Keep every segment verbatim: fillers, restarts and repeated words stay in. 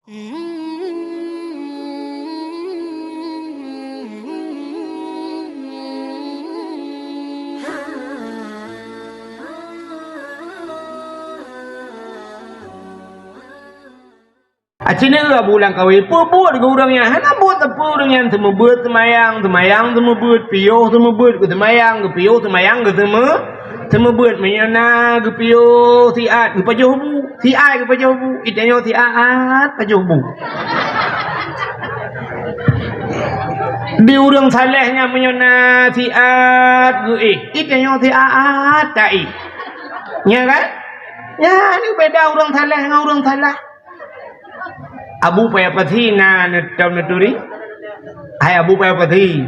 Aci neu bulang kawé, peubuet keu ureuëng nyan hana buet teupeu ureuëng nyan seumeubeuet seumayang, seumayang seumeubeuet, piôh seumeubeuet keu seumayang, geupiôh seumayang geuseumeu-, seumeubeuet. Meunyoe na geupiôh siat geupajoh bu, siat geupajoh bu, itanyoe siat pajoh bu. Di ureuëng saleh nyan meunyoe na siat geuéh, itanyoe siat taéh. Nya kan? Nyan beda ureuëng saleh ngon ureuëng salah. Abu Paya Pasi na neuturi. Hai Abu Paya Pasi.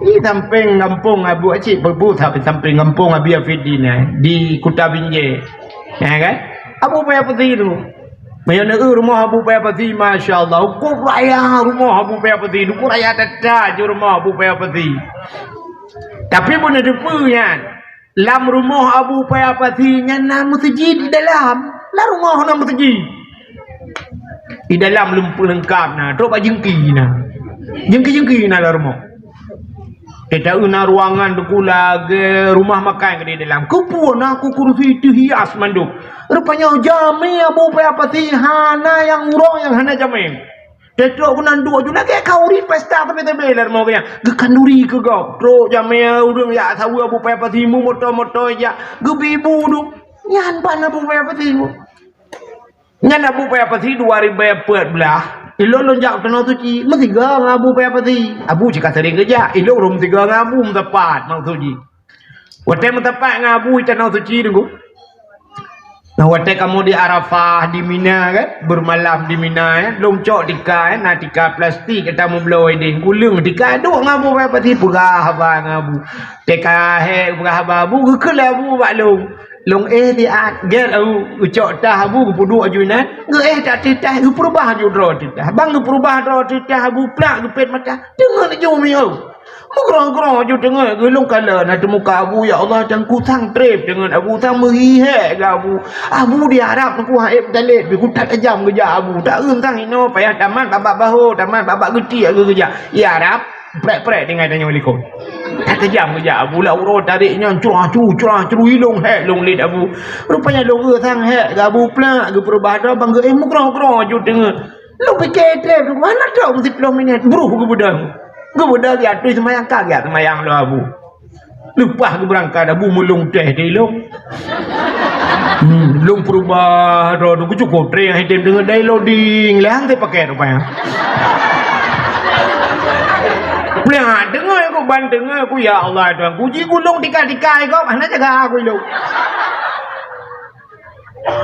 Di sampéng gampông Abu Acik Pebu, sampéng gampông Abi Afidin, eh, di Kuta Binjai. Ya kan? Abu Paya Pasi tu. Meunyoe neu rumoh Abu Paya Pasi, masya Allah, ukur raya rumoh Abu Paya Pasi, ukur raya tata je rumoh Abu Paya Pasi. Tapi beuna teupeu nyan. Lam rumoh Abu Paya Pasi nyan na meuseujid di dalam. Lam rumoh na meuseujid. Di dalam lem-, leungkab na, trok bak jeungki na. Jeungki-jeungki na lam rumoh. Teuta na ruangan teuku lagée rumah makan di dalam. Keupeue na ku kursi teuhias mandum. Rupanya jamé Abu Paya Pasi hana nyang uroe nyang hana jamé. Tetrok keunan duek ju lagée khanduri pesta sabe-sabe lam rumoh geuh nyan. Geukhanduri keu gob. Trok jamé ureuëng jak saweue Abu Paya Pasi, meumoto-moto jak. Geubi bu du. Nyan ban Abu Paya Pasi bu. Nyan Abu Paya Pasi dua ribée peuet blaih. Ilôn lôn jak u Tanoh Suci. Meusigoe ngon Abu Paya Pasi. Abu cit ka sering geujak. Ilôn rhom sigoe ngon Abu meusapat maksud jih. Watée meusapat ngon Abu i Tanoh Suci teungku. Nah, watée kamoe di Arafah, di Mina kan, bermalam di Mina, eh, lôn cok tika, eh, na tika plastik, eh, tamubloe deh, guleueng tika, duek ngon Abu Paya Pasi, peugah haba ngon Abu. Teuka hek peugah haba Abu, geukheun lé Abu bak lôn. Lôn éh siat, gét Abu, geucok tah Abu, geupeuduek aju inan, geuéh tak teuh tah, geupeurubah aju droe teuh tah. Ban geupeurubah droe teuh tah Abu, plak geupet mata, teungeut aju miyueb. Meugroe-groe ju teungeut geulong kala na teumuka Abu, ya Allah, dan kusang treb teungeut Abu, sang meuhihek geu Abu. Abu di Arab teungku hana ék meutaleb, bi kutat tajam geujak Abu. Tak eum sang inoe payah tamat babak baho, tamat babak geuti geujak. Di Arab, prek-prek tinggai tanyoe likot. That tajam geujak Abu, lam uroe tarek nyan curah cu, curah curu ilong hek long lét Abu. Rupanya long eu sang hek geu Abu plak, geupeurubah droe bang geu éh meugroe-groe ju teungeut. Lôn pike treb, hana trok siplôh minét, bruh geubeudôh. Geubeudôh di ateueh seumayang, ka geujak seumayang lom Abu. Leupah geubeurangkat Abu meulông teh di lôn. Hmm, lôn peurubah droe tu geucukôp treb, hai tem deungon dai loading, lé han teupaket rupanya. Peuleueh deungon aku, ban deungon aku, ya Allah Tuhan, ku ji gulong tika-tika gob, hana jaga aku ilong.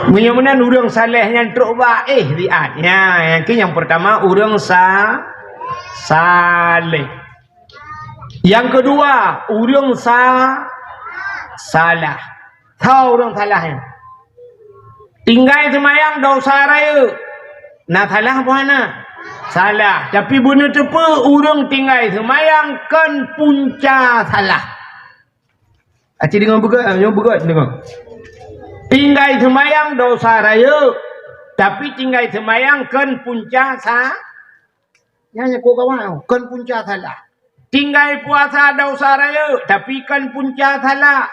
Meunyoe meunan ureuëng saleh nyan trok bak éh siat. Nyan, nyang keu nyang peurtama ureuëng sa-, saleh. Nyang keudua ureuëng sa-, salah. Tho ureuëng salah nyan. Tinggai seumayang desya rayeuk. Na salah peue hana? Salah. Tapi beuneuteupeu ureuëng tinggai seumayang kon punca salah. Aci deungoe beugét, nyoe beugét deungoe. Tinggai seumayang desya rayeuk, tapi tinggai seumayang kon punca sa-, nyan nyang kok gawat, kon punca salah. Tinggai puasa desya rayeuk, tapi kon punca salah.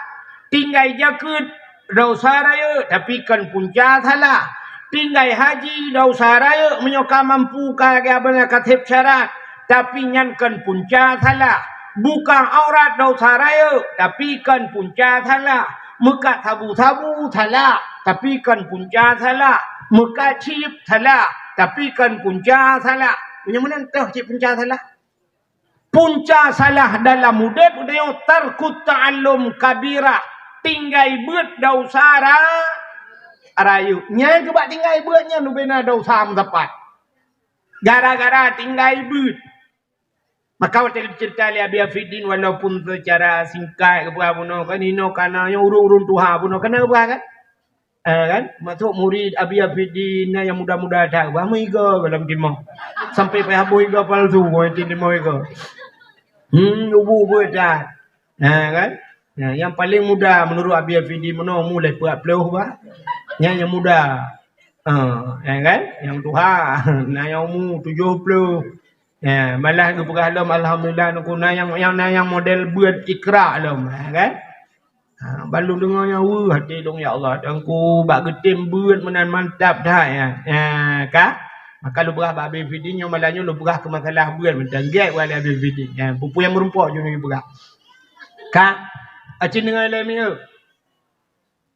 Tinggai jakeuet desya rayeuk, tapi kon punca salah. Tinggai haji desya rayeuk meunyoe ka mampu ka geubeuna ka sép syarat, tapi nyan kon punca salah. Buka aurat desya rayeuk, tapi kon punca salah. Meukat sabu-sabu salah, tapi kon punca salah. Meukat chip salah, tapi kon punca salah. Meunyoe meunan toh cit punca salah. Punca salah dalam udeb udah tarkut ta'allum kabirah, tinggai beuet desya ra-, rayeuk. Nyang keubah tinggai beuet nyan ubena desya meusapat. Gara-gara tinggai beuet. Maka watée geuceurita lé Abi Afidin, walaupun secara singkat geupeugah bunoe kan, inoe kana nyang ureuëng-ureuëng tuha bunoe kana geupeugah kan? Eh, kan? Masuk murid Abi Afidin na nyang muda-muda that, bah meuiga dalam timah. Sampai payah boh iga palsu, boh itin timah iga. Hmm, ubu-ubu that. Nah, kan? Nah, yang paling muda menurut Abi Afidin bunoe umur lhée peuet ploh bah. Nyang, nyang muda. Ha, ya kan? Nyang tuha, na nyang umu tujoh ploh. Ya, malah geupeugah lom, alhamdulillah, nungku na nyang, nyang, na nyang model beuet ikra lom, ya kan? Ha, ban lôn deungoe nyan weueh até lôn, ya Allah, Teungku bak geutem beuet meunan mantap that, ya. Ya, ka? Maka lôn peugah bak Abi Fidi nyoe malam nyoe lôn peugah keu masalah beuet mantong. Gét wali Abi Fidi. Ya, peue-peue nyang meurumpok jinoe lôn peugah. Ka? Aci deungoe lé mieu.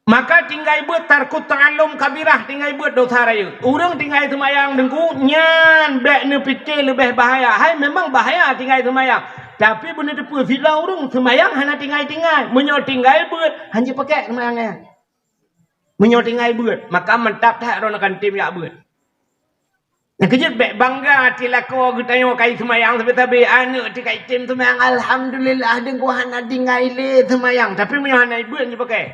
Maka tinggai beuet tarkut ta'allum kabirah, tinggai beuet dosa rayeuk. Ureuëng tinggai seumayang Teungku, nyan bék neupike leubeh bahaya. Hai memang bahaya tinggai seumayang. Tapi beuneuteupeu sidroe ureuëng seumayang hana tinggai-tinggai. Meunyoe tinggai beuet, hanjeuet pakèk seumayang nyan. Meunyoe tinggai beuet, maka mantap that droeneuh kan tem jak beuet. Nyang keujeuet bék bangga até lakoe geutanyoe kai seumayang sabe-sabe, aneuëk teuh kai tem seumayang, alhamdulillah, Teungku hana tinggai lé seumayang. Tapi meunyoe hana beuet hanjeuet pakèk.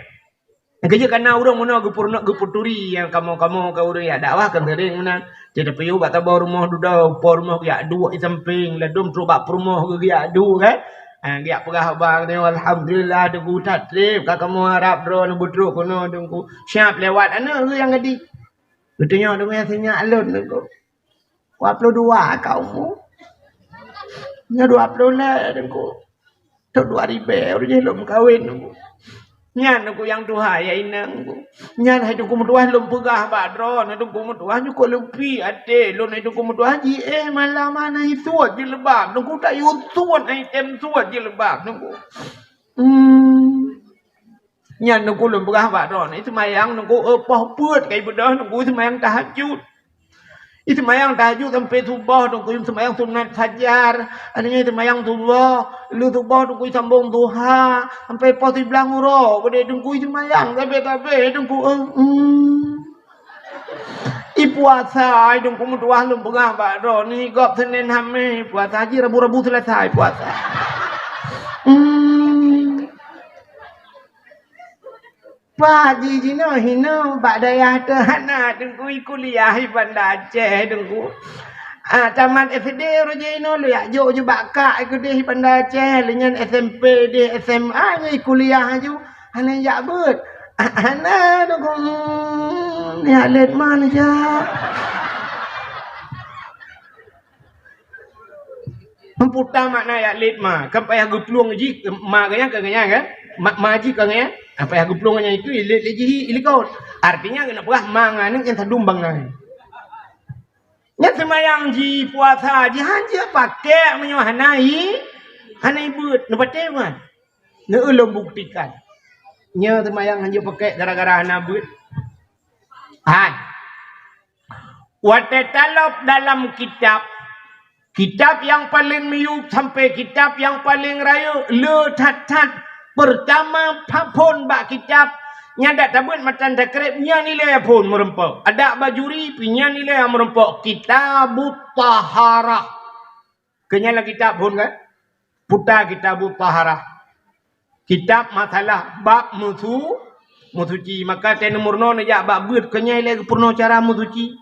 Nyang keujeuet kana ureuëng meunoe geupeurunoe, geupeuturi nyang kamoe-kamoe keu ureuëng jak dakwah kan sering meunan. Jadi piôh bak saboh rumoh dudoe, po rumoh geujak duek di sampéng, ladôm trok bak peurumoh geujak duek kan. Ha, geujak peugah haba nyoe, alhamdulillah, Teungku that treb ka kamoe harab droeneuh beutrok keunoe Teungku. Siap lewat aneuëk geuh nyang gadi. Geutanyoe deungoe sinyak lôn Teungku. Dua puluh dua ka umu. Nyoe dua puluh lhèe Teungku. Thôn dua ribèe ureuëng jih lôn meukawen Teungku. Nyan Teungku nyang tuha ya inong Teungku. Nyan hai Teungku meutuah lôn peugah bak droeneuh Teungku meutuah jukuk leupi até lôn hai Teungku meutuah jiéh malam hana isuet jilbab Teungku tak isuet hai tem suet jilbab Teungku. Hmm. Nyan Teungku lôn peugah bak droeneuh, seumayang Teungku, eh, poh peuet kai beudôh Teungku seumayang tahajud. Seumayang tahajud sampai suboh Teungku, seumayang sunat fajar, akhirnya seumayang suboh, lheueh suboh Teungku sambong duha, sampai poh siblaih uroe, beudôh Teungku seumayang sabe-sabe Teungku, eh, hmm. I puasa, ai Teungku meutuah lôn peugah bak droeneuh, gob Senin Hamis puasa, ji Rabu-Rabu Selasa i puasa. Hmm. Pah ji jinoe hinoe bak dayah teuh hana Teungku i kuliah i Banda Aceh Teungku. Ah, tamat S D roja inoe lôn jak jok ju bak kak i keudeh i Banda Aceh, lheueh nyan S M P deh, S M A nyoe i kuliah aju. Hana jak beuet. Hana Teungku. Hmm, ni alet man jak. Meuputa makna jak lét ma. Kan payah geuplueng jih ma geuh nyan, ka geuh nyan kan? Ma, ma jih ka geuh nyan. Ah, payah geuplueng nyan itu lét lé jih i likot. Artinya keuneuk peugah ma ngon aneuk nyang sadum bangai. Nyan seumayang jih, puasa jih, hanjeuet pakèk meunyoe hana i, hana i beuet. Neupatéh man. Neu lôn buktikan. Nyoe seumayang hanjeuet pakèk gara-gara hana beuet. Hai. Watèe talop dalam kitab, kitab nyang paleng miyueb sampai kitab nyang paleng rayeuk le that-that, peurtama phon bak kitab, nyan dak tabeuet matan takreb nyan ilèe phon meureumpok. Adak Bajuri pih nyan ilèe meureumpok Kitabut Taharah. Keu nyan lam kitab phon kan? Puta Kitabut Taharah. Kitab masalah bab meusu-, meusuci. Maka teuh neumeurunoe neujak bak beuet keu nyan ilèe geupeurunoe cara meusuci.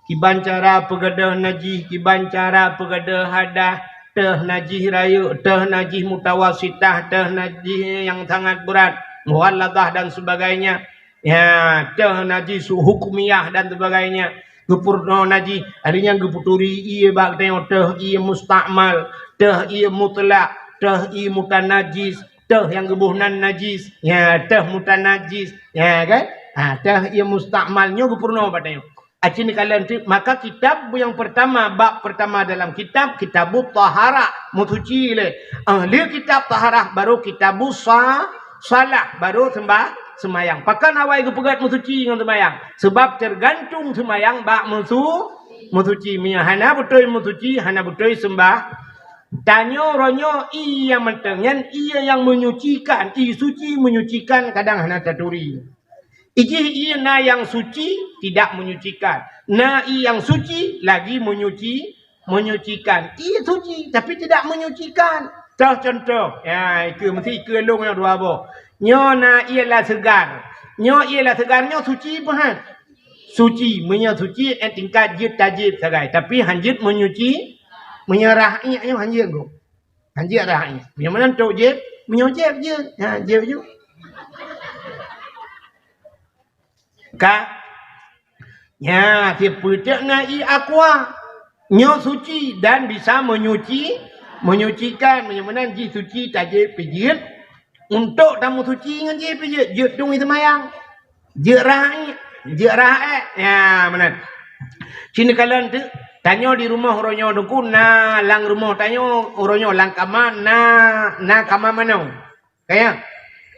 Kiban cara peugadôh najih, kiban cara peugadôh hadas, teuh najih rayeuk, teuh najih mutawasitah, teuh najih nyang sangat brat, mughalladhah dan sebagainya. Ya, teuh najih su-, hukmiyah dan sebagainya. Geupeurunoe najih, hari nyan geupeuturi ié bak teuh, teuh ié mustakmal, teuh ié mutlak, teuh ié mutanajis, teuh nyang geuboh nan najis. Ya, teuh mutanajis. Ya kan? Ha, teuh ié mustakmal nyoe geupeurunoe bak teuh. Aci neukalon teuk, maka kitab nyang peurtama, bab peurtama dalam kitab, Kitabut Taharah, meusuci lé. Ah, lé kitab Taharah baru Kitabus Sa-, Salah, baru sembah-, seumayang. Pakon awai geupeugét meusuci ngon seumayang? Seubab teugantung seumayang bak meusu-, meusuci. Meunyoe hana beutôi meusuci, hana beutôi seumbah. Tanyoe uroe nyoe ié nyang mantong nyan, ié nyang menyucikan, ié suci menyucikan kadang hana taturi. Ijih ié na nyang suci tidak menyucikan. Na ié nyang suci lagi menyuci, menyucikan. Ié suci tapi tidak menyucikan. Toh contoh, ya, ikeue meusti ikeue lôn nyoe dua boh. Nyoe na ié la seugar. Nyoe ié la seugar nyoe suci peuhan. Suci, meunyoe suci, eh, tingkat jeuet tajép sagai. Tapi han jeuet menyuci, meunyoe rah iék nyoe han jeuet gob. Han jeuet rah iék. Meunyoe meunan trok jép, meunyoe jép jeuet. Ha, jép ju. Ka? Ya, sipeuteuk na ié aqua. Nyoe suci dan bisa menyuci, menyucikan. Meunyoe meunan jih suci tajép pijeuet. Untuk tameusuci ngon jih pijeuet, jeuet tueng seumayang. Jeuet rhah ié, jeuet rhah ék. Ya, meunan. Cit neukalon teuk, tanyoe di rumoh uroe nyoe Teungku, na lam rumoh tanyoe uroe nyoe lam kama na, na kama manoe. Kaya?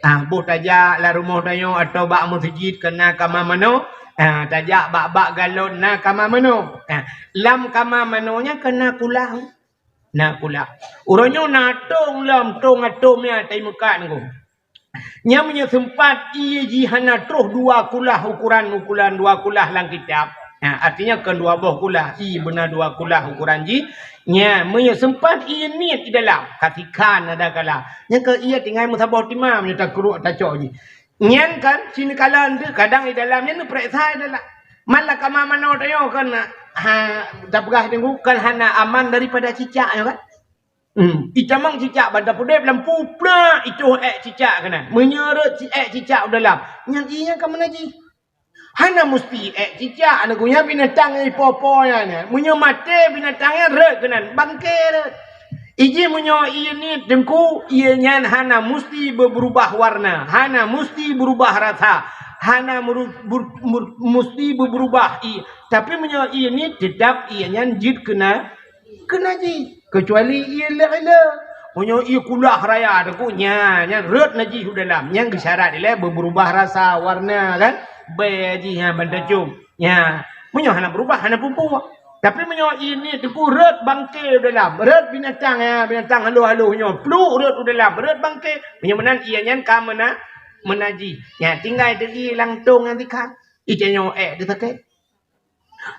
Ah, boh tajak lam rumoh tanyoe atau bak meuseujid keu na kama manoe, ah, tajak bak-bak galon na kama manoe. Ah, lam kama manoe nyan keu na kulah. Na kulah. Uroe nyoe na tong lom, tong atôm nyan tai meukat Teungku. Nyan meunyoe seumpat ié jih hana troh dua kulah ukuran, ukuran dua kulah lam kitab. Ha, artinya kon dua boh kulah, ié beuna dua kulah ukuran jih. Nyan meunyoe seumpat ié niet di dalam, ka sikhan ada kala. Nyan keu ié tinggai meusaboh timam nyoe takruek tacok jih. Nyan kan, cit neukalon teuk kadang di dalam nyan neupereksa di dalam. Man lam kama manoe tanyoe kan, ha, tapeugah Teungku kan hana aman daripada cicak nyoe kan. Hmm, itamong cicak ban tapeudeb lam pu plak, itoh ék cicak keunan. Meunyoe rhot ci-, ék cicak u dalam, nyan ié nyan ka meunajih. Hana musti ék cicak, aneuk geuh nyan binatang nyang ipo-po nyan, nyan. Meunyoe maté binatang nyan rhot keunan, bangke rhot. Iji meunyoe ié niet Teungku, ié nyan hana musti beubeurubah warna, hana musti beurubah rasa, hana meuru-, beur-, beur-, musti beubeurubah ié. Tapi meunyoe ié niet, teutap ié nyan jeuet keu na-, keu najih. Keucuali ié lé-lé. Meunyoe ié kulah raya Teungku, nyan, nyan rhot najih u dalam. Nyan geusyarat ilée beubeurubah rasa, warna kan. Bèe jih nyan ban tacöm. Nyan. Meunyoe hana beurubah, hana peue-peue. Tapi meunyoe ié niet Teungku rhot bangke u dalam, rhot binatang, ya, binatang halôh-halôh nyoe, pluek rhot u dalam, rhot bangke. Meunyoe meunan ié nyan ka meuna-, meunajih. Nyan tinggai teuh ié lam tong nyang tikhan. Ié tanyoe ék teuh sakét.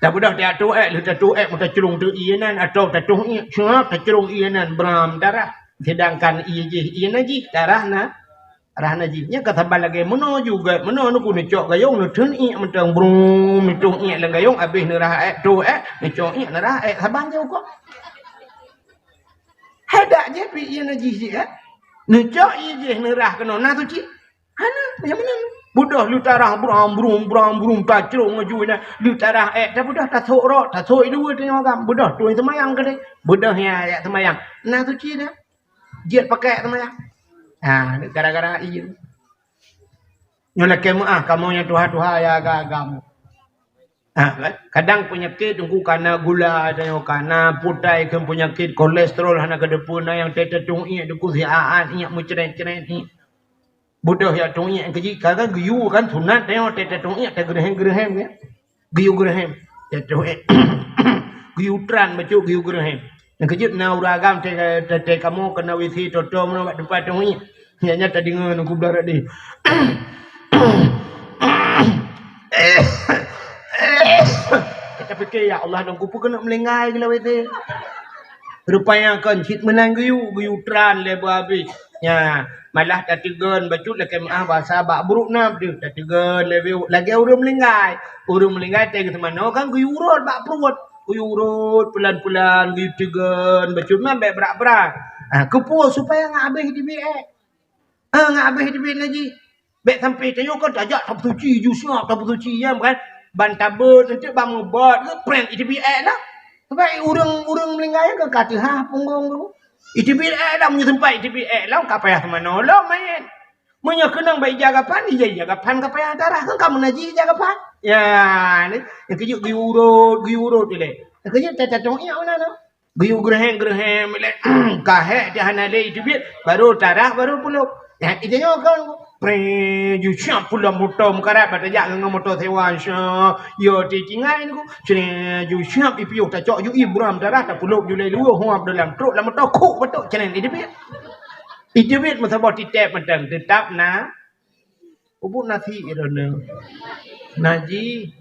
Tabeudôh teuh ék, lheueh tatoh ék, meutacrông teuh ié nan, atawa tatoh ié, siap tacrông ié nan bram darah. Seudangkan ié jih, ié najih, darah na, darah najih. Nyan ka saban lagée meunoe juga, meunoe Teungku neucok gayông, neutheun ié mantong brum, neutoh ié lam gayông, abéh neurah ék, toh ék, neucok ié neurah ék, saban jih ukoe. Hadak jih pih ié najih jih, eh? Neucok ié jih neurah keunoe, na suci? Hana, nyang meunan. Beudôh lheueh tarah brang brung, brang brung, tacrông laju nyan. Lheueh tarah ék, tabeudôh tasôk rot, tasôk i dua tanyoe agam. Beudôh tueng seumayang keudeh. Beudôh nyan jak seumayang. Na suci dah. Jeuet pakai seumayang. Ha, gara-gara ié. Nyoe lakée meuáh kamoe nyang tuha-tuha nyang agam-agam. Ha, kan? Kadang peunyakét Teungku kana gula, tanyoe kana putai, kheun peunyakét kolesterol hana keudeupeue, na nyang teutatong ié Teungku siat-at ié meucret-cret ié. Beudôh jak tong ié keujih, ka, kan geuyue kan sunat tanyoe teutatong ié teugeureuhem-geureuhem ya. Geuyue geureuhem. Teutatong ié. Geuyue tran bacut geuyue geureuhem. Nyang keujeuet na ureuëng agam teutatong kamoe keunoe W C toto meunoe bak teumpat tong ié. Nyan, nyan tadeungoe ngon kublah rot deh. Tapike, "Ya Allah, nang kupeue keuneuk meulinggai geulah W C." Rupanya kon cit meunan geuyue, geuyue tran lé beuhabéh. Nya, malah tateugon bacut lakée meuáh basa bak brok na deuh tateugon lé lagée ureuëng meulinggai. Ureuëng meulinggai teuh geuseumanö kan geuyue urot bak pruet. Geuyue urot peulan-peulan, geuyue teugon bacut man bék brat-brat. Ah, keupeue supaya ngat habéh teubiet ék. Ah, ngat habéh teubiet najih. Bék sampai tanyoe kan tajak tapeusuci, ju siap tapeusuci nyan kan. Ban tabeuet, eunteuk ban meubeuet, geuprang iteubiet ék lah. Sabab ureuëng, ureuëng meulinggai nyan ka teuhah punggong tu. Iteubiet ék lah, meunyoe sempat iteubiet ék lah, ka payah teumanoe lom manyét. Meunyoe keunong bak ija gapan, ija, ija gapan ka payah darah, kan ka meunajih ija gapan. Ya, ni, nyang keujeuet geuyue urot, geuyue urot ilée. Nyang keujeuet tatatong ié meunan. Geuyue geureuhem-geureuhem ilée, ka hék teuh hana lé iteubiet, baru tarah, baru pulop. Nyan, ija nyoe kan, pré, ju siap pulop moto meukarat, bak tajak ngon moto sewa, sya, yo, ti tinggai niku, pré, ju siap ipiôh, tacok ju ié buram darah, tapulop ju lé luwoe, huab dalam trok lam moto, khok batok, céléng iteubiet. Iteubiet meusaboh titép mantong, teutap na, Ubuk nasi droeneuh. Najih.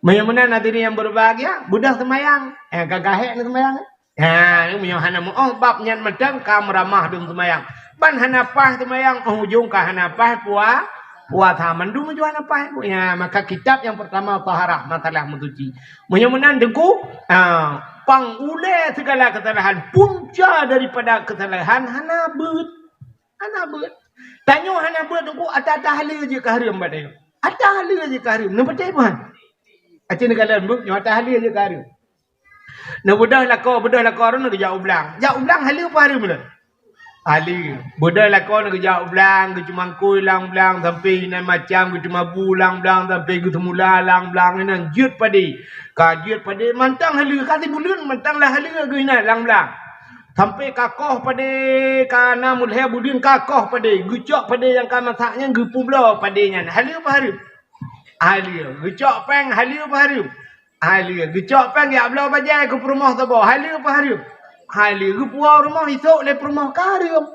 Meunyoe meunan hadirin yang berbahagia, beudôh seumayang. Eh, ka gahek na seumayang. Ha, meunyoe hana meuoh bab nyan mantong ka meuramah dum seumayang. Ban hana paih seumayang, óh ujong ka hana paih pua-, puasa. Mandum ujong hana paih. Ya, maka kitab yang pertama taharah, masalah meusuci. Meunyoe meunan Teungku, ha, pang ulée segala kesalahan, punca daripada kesalahan hana beuet. Hana beuet. Tanyoe hana beuet Teungku, ata-ata haleue jeuet ka hareuem bak tanyoe. Ata haleue jeuet ka hareuem. Neupatéh peue han? Aci neukalon buet nyoe ata haleue jeuet keu hareuem. Neubeudôh lakoe, beudôh lakoe droeneuh geujak u blang. Jak u blang haleue peue hareuem lé? Haleue. Beudôh lakoe neuh geujak u blang, geuceumangkôi lam blang sampoe inan macam, geuteumabu lam blang sampoe geuseumula lam blang inan jeuet padé. Ka jeuet padé mantong haleue, ka sibuleuen mantong lah haleue geuh inan lam blang. Sampoe ka koh padé, ka na meulhèe buleuen ka koh padé, geucok padé nyang ka masak nyan geupubloe padé nyan. Haleue peue hareuem? Haleue. Geucok péng haleue peue hareuem? Haleue. Geucok péng jak bloe bajèe keu peurumoh saboh. Haleue peue hareuem? Haleue. Geupuwoe rumoh isok lé peurumoh ka hareuem.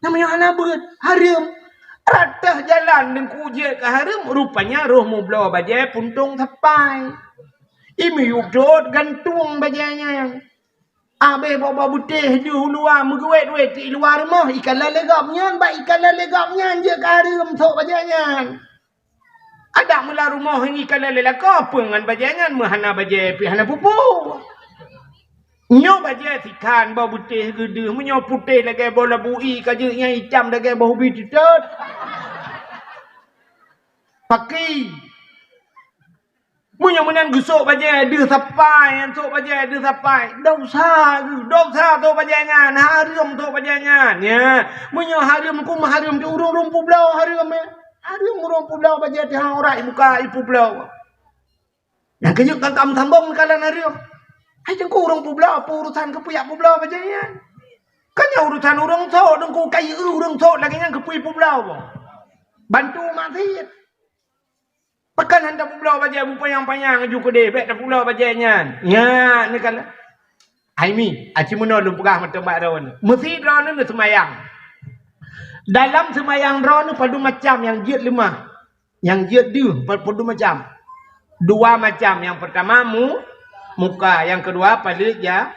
Namanya hana beuet, hareuem. Rot teuh jalan Teungku jeuet keu hareuem, rupanya roh mubloe bajèe puntông sapai. Imiyueb dot gantung bajèe nyan. Abéh boh-boh beutéh deuh u luwa meugeuwét-wét di luwa rumoh, ikalon lé gobnyan, bak ikalon lé gobnyan jeuet keu hareuem sôk bajèe nyan. Adak meulah rumoh ngikalon lé lakoe peue ngon bajèe nyan, meuhana bajèe pih hana peue-peue. Nyoe bajèe sikhan boh beutéh geudeuh, meunyoe putéh lagèe boh labu ie ka jeuet, nyang itam lagèe boh ubi teutot. Paki. Meunyoe meunan geusôk bajèe deuh sapai, nyan sôk bajèe deuh sapai, desya geuh, desya sôk bajèe nyan, hareuem sôk bajèe nyan. Nya, meunyoe hareuem, keu hareuem di ureueng-ureueng publoe hareuem, eh. Hareuem ureueng publoe bajèe teuhang aurat ibuka ipubloe. Nyang keujeuet ka kam sambong neukalon hareuem. Hai Teungku ureueng publoe, peue urusan keupeue jak publoe bajèe nyan? Kan nyan urusan ureueng sôk, Teungku ka ieu ureueng sôk lagèe nyan keupeue ipubloe boh? Bantu maksiet. Pakon hana tapubloe bajèe bupanyang-panyang ju keudeh, bèk tapubloe bajèe nyan. Nyan neukalon. Hai mi, aci meunoe lôn peugah mantong bak droeneuh. Meusi droeneuh neuseumayang. Dalam seumayang droeneuh padum macam nyang jeuet leumah. Nyang jeuet deuh pa-, padum macam. Dua macam. Nyang peurtama mu-, muka, nyang keudua paleuet ja-,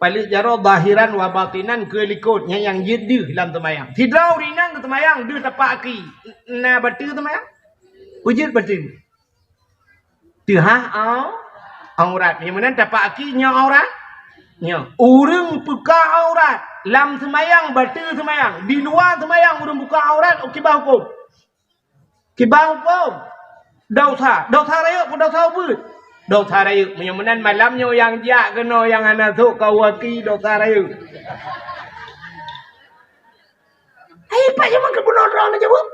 paleuet jaroe zahiran wa batinan keu likot. Nyan nyang jeuet deuh lam seumayang. Sidroe ureueng inong geuseumayang deuh tapak aki. Na bateue seumayang? Peue jeuet bateue? Teuhah au-, aurat. Nyang meunan tapak aki nyoe aurat? Nyoe. Ureueng buka aurat lam seumayang, bateue seumayang. Di luwa seumayang ureueng buka aurat, kiban hukôm? Kiban hukôm? Desya. Desya rayeuk peue desya ubeut? Desya rayeuk. Meunyoe meunan malam nyoe nyang jak keunoe nyang hana sôk keu aki desya rayeuk. Hai, pat nyang meukeubeunoe droeneuh jaweueb?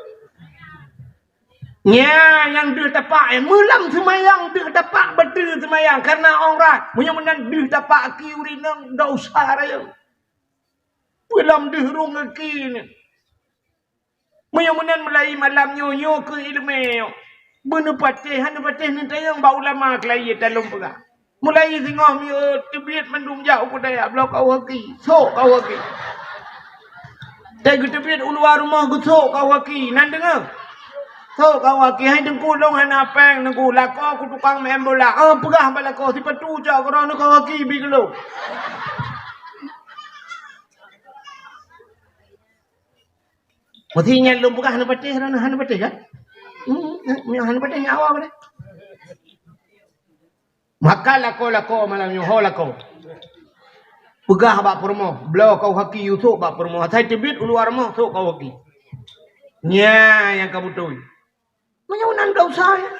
Nya, nyang deuh tapak, eh, meulam seumayang deuh tapak bateue seumayang, kareuna aurat. Meunyoe meunan deuh tapak aki ureueng inong desya rayeuk. Peue lom deuh rhueng aki nyoe. Meunyoe meunan mulai malam nyoe, nyoe keuh iéleumé nyoe. Beuneupatéh, hana neupatéh neutanyong bak ulama keulayi talôn peugah. Mulai singoh miyueb teubiet mandum jak u keude jak bloe kau haki, sôk kau haki. Teuh geuteubiet u luwa rumoh geusôk kau haki, nan deungoe. Sôk kau haki, hai Teungku lôn hana péng Teungku, lakoe ku tukang meu'en bola. Ah, peugah bak lakoe, sipatu cok keudroe neuh kau haki bi keu lôn. Meusti nyan lôn peugah hana patéh, hana patéh kan? Hmm, hana patéh nyawa boleh. Maka lakoe-lakoe malam nyoe ho lakoe. Peugah bak peurumoh, bloe kau haki yue sôk bak peurumoh. Asai teubiet u luwa rumoh sôk kau haki. Nya nyang ka beutôi. Meunyoe nan desya, ya.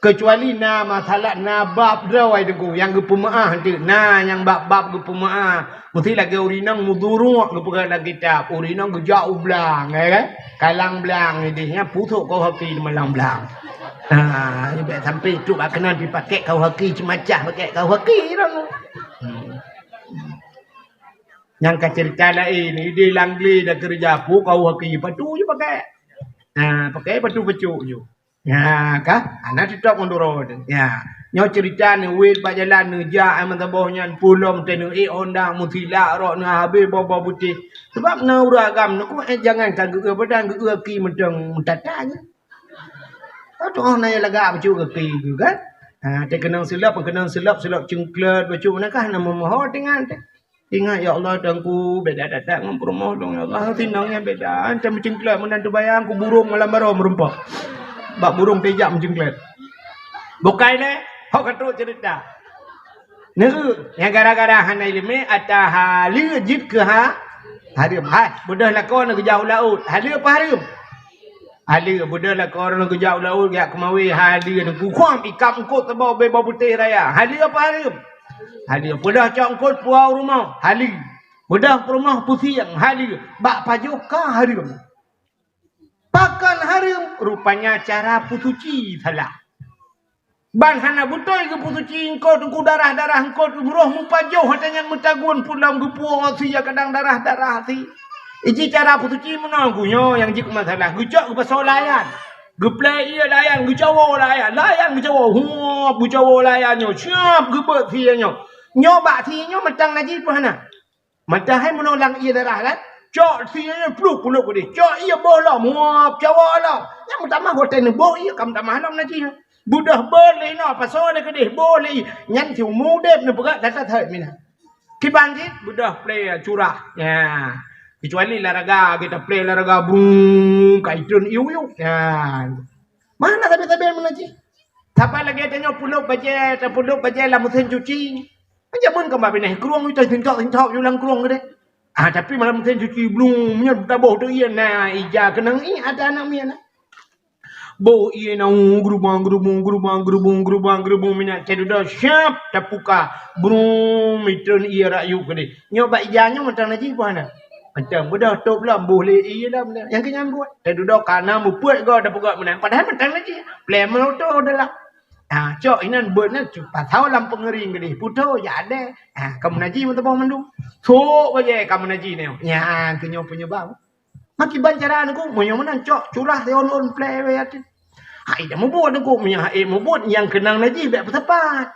Keucuali na masalah, na bab droe teungku nyang geupeumeu'ah teuk, na nyang bab-bab geupeumeu'ah. Meusti lagèe ureueng inong meuduruek geupeugah lam kitab, ureueng inong geujak u blang, ya kan? Kalang blang ideh nyan pusok kau haki di malang blang. Ha, bèk sampai tu bak keunan dipakai kau haki ceumacah pakai kau haki dong. Hmm. Nyang ka cerita laén, ideh lam glé dah keureuja pu kau haki patu je pakai. Ha, pakai patu peucok ju. Nya ka, hana teutap ngon droe teuh. Nya, nyoe cerita neuwet bak jalan neujak ai meusaboh nyan pulo meuteuneuk ék honda meusilak rot neuh habéh boh-boh beutih. Sabab na ureueng agam neuh ku eh jangan ka geu-eu badan geu-eu aki mantong meutata nyan. Tu'oh na lagak bacut gaki geuh kan. Ha, teukeunong silop, keunong silop, silop cengklet bacut meunakah na meumoho dengan teuh. Ingat, "Ya Allah, Tuhanku, beda that-that ngon peurumoh lôn, ya Allah. Sinong nyan beda. Ante meucengklat meunan teubayang, ku burông malam baroe meurumpok." Bak burông tijak meucengklat. Bukai lé, hok ka trok cerita. Neu, nyang gara-gara hana ileumé, ata haleue jeuet keu ha, hareuem. Hai, beudôh lakoe neuh geujak u laôt. Haleue apa hareuem? Haleue, beudôh lakoe ureueng geujak u laôt, geujak keumawé, haleue, geukhom ikat eungkôt saboh bée bawang putéh raya. Haleue apa hareuem? Haleue, beudôh cok eungkôt puwoe u rumoh. Haleue, beudôh peurumoh pusieng. Haleue, bak pajoh ka hareuem. Pakon hareuem? Rupanya cara peusuci salah. Ban hana beutôi geupeusuci eungkôt, teungku, darah-darah eungkôt, roh meupajoh, watée nyan meutagun pulang geupuwoe sie kadang darah-darah sie. Iji cara peusuci meunoe, geuh nyoe nyang jeuet keu masalah. Geucok geupasoe layan. Geuplée ié layan, geucawoe layan. Layan geucawoe. Huop, geucawoe layan nyoe. Siap geubeuet sie nyoe. Nyoe bak sie nyoe mantong najih peue hana? Mantong hai meunoe lam ié darah kan? Cok sie nyoe pluek kulôk keudeh. Cok ié boh lom, muap cawoe lom. Nyang meutamah watée neuboh ié ka meutamah lom najih. Beudôh beuet lé inoe, pasoe lé keudeh, boh lé ié. Nyan siumu udeb neupeugah that-that meunan. Kiban cit beudôh plée curah. Ya. Kecuali laraga, kita plée laraga brung ka itreun iuek-iuek. Ya. Mana sabe-sabe meunan cit? Saban lagée tanyoe peuleub bajée, tapeuleub bajée lam meusén cuci. Jameun ka ba binéh krueng, ita sintok-sintok yue lam krueng keudeh. Ah, tapi malam meusén cuci blung, meunyoe taboh teuh ié na ija keunong ié ata aneuk miet na. Boh ié na, uh, geurubang-geurubung, geurubang-geurubung, geurubang-geurubung, minyak cai dudoe siap tapuka. Brung, mitreun ié rayuek keudeh. Nyoe bak ija nyoe mantong najih peue hana? Mantong beudôh tôb lom, boh lé ié lom. Nyang keu nyan buet. Cai dudoe ka na meupeuet goe tapeugah meunan. Padahai mantong najih. Plée meuloto dalam. Ha, cok inan beuet nyan cu-, pasoe lam peungeuring keudeh. Putôh, jak adée. Ha, ka meunajih meuteubah mandum. Sok bajée ka meunajih nyoe. Nyan keu nyoe peunyeubab. Makiban cara Teungku, meunyoe meunan cok curah siôn-ôn plée wée ateueh. Hai dah mubuet Teungku, meunyoe hai mubuet nyang keunong najih bék peusapat.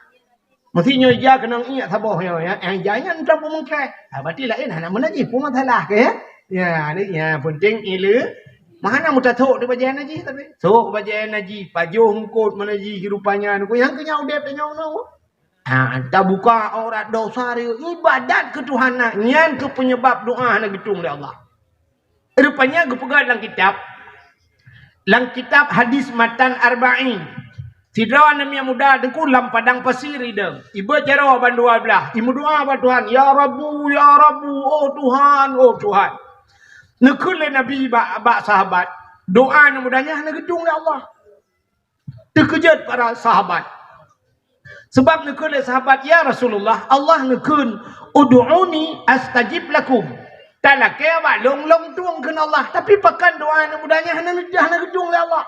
Meusi nyoe ija keunong ié saboh nyoe, ya. Eh, ija nyan teupeumungkée. Ha, berarti laén hana meunajih, peue masalah keu, ya? Ya, ni, ya, penting ileue. Meuhana meutasok di bajée najih tapi. Sok bajée najih, pajoh eungkôt meunajih rupanya. Teungku, nyang keu nyan udeb tanyoe nyoe. Ha, tabuka aurat dosa dia. Ibadat keu Tuhan na, nyan keu peunyeubab doa hana geutueng lé Allah. Rupanya geupeugah lam kitab, lam kitab hadis matan Arba'in. Sidroe aneuk miet muda Teungku lam padang pasir idong. Iba jaroe ban dua blah. Imeudoa bak Tuhan, "Ya Rabbu, ya Rabbu, oh Tuhan, oh Tuhan." Neukheun lé Nabi bak, bak sahabat, doa aneuk muda nyan hana geutueng lé Allah. Teukeujot para sahabat. Sabab neukheun lé sahabat, "Ya Rasulullah, Allah neukheun, 'Ud'uni astajib lakum.' Talakée bak lôn, lôn tueng kheun Allah." Tapi pakon doa aneuk muda nyan hana, hana geutueng lé Allah?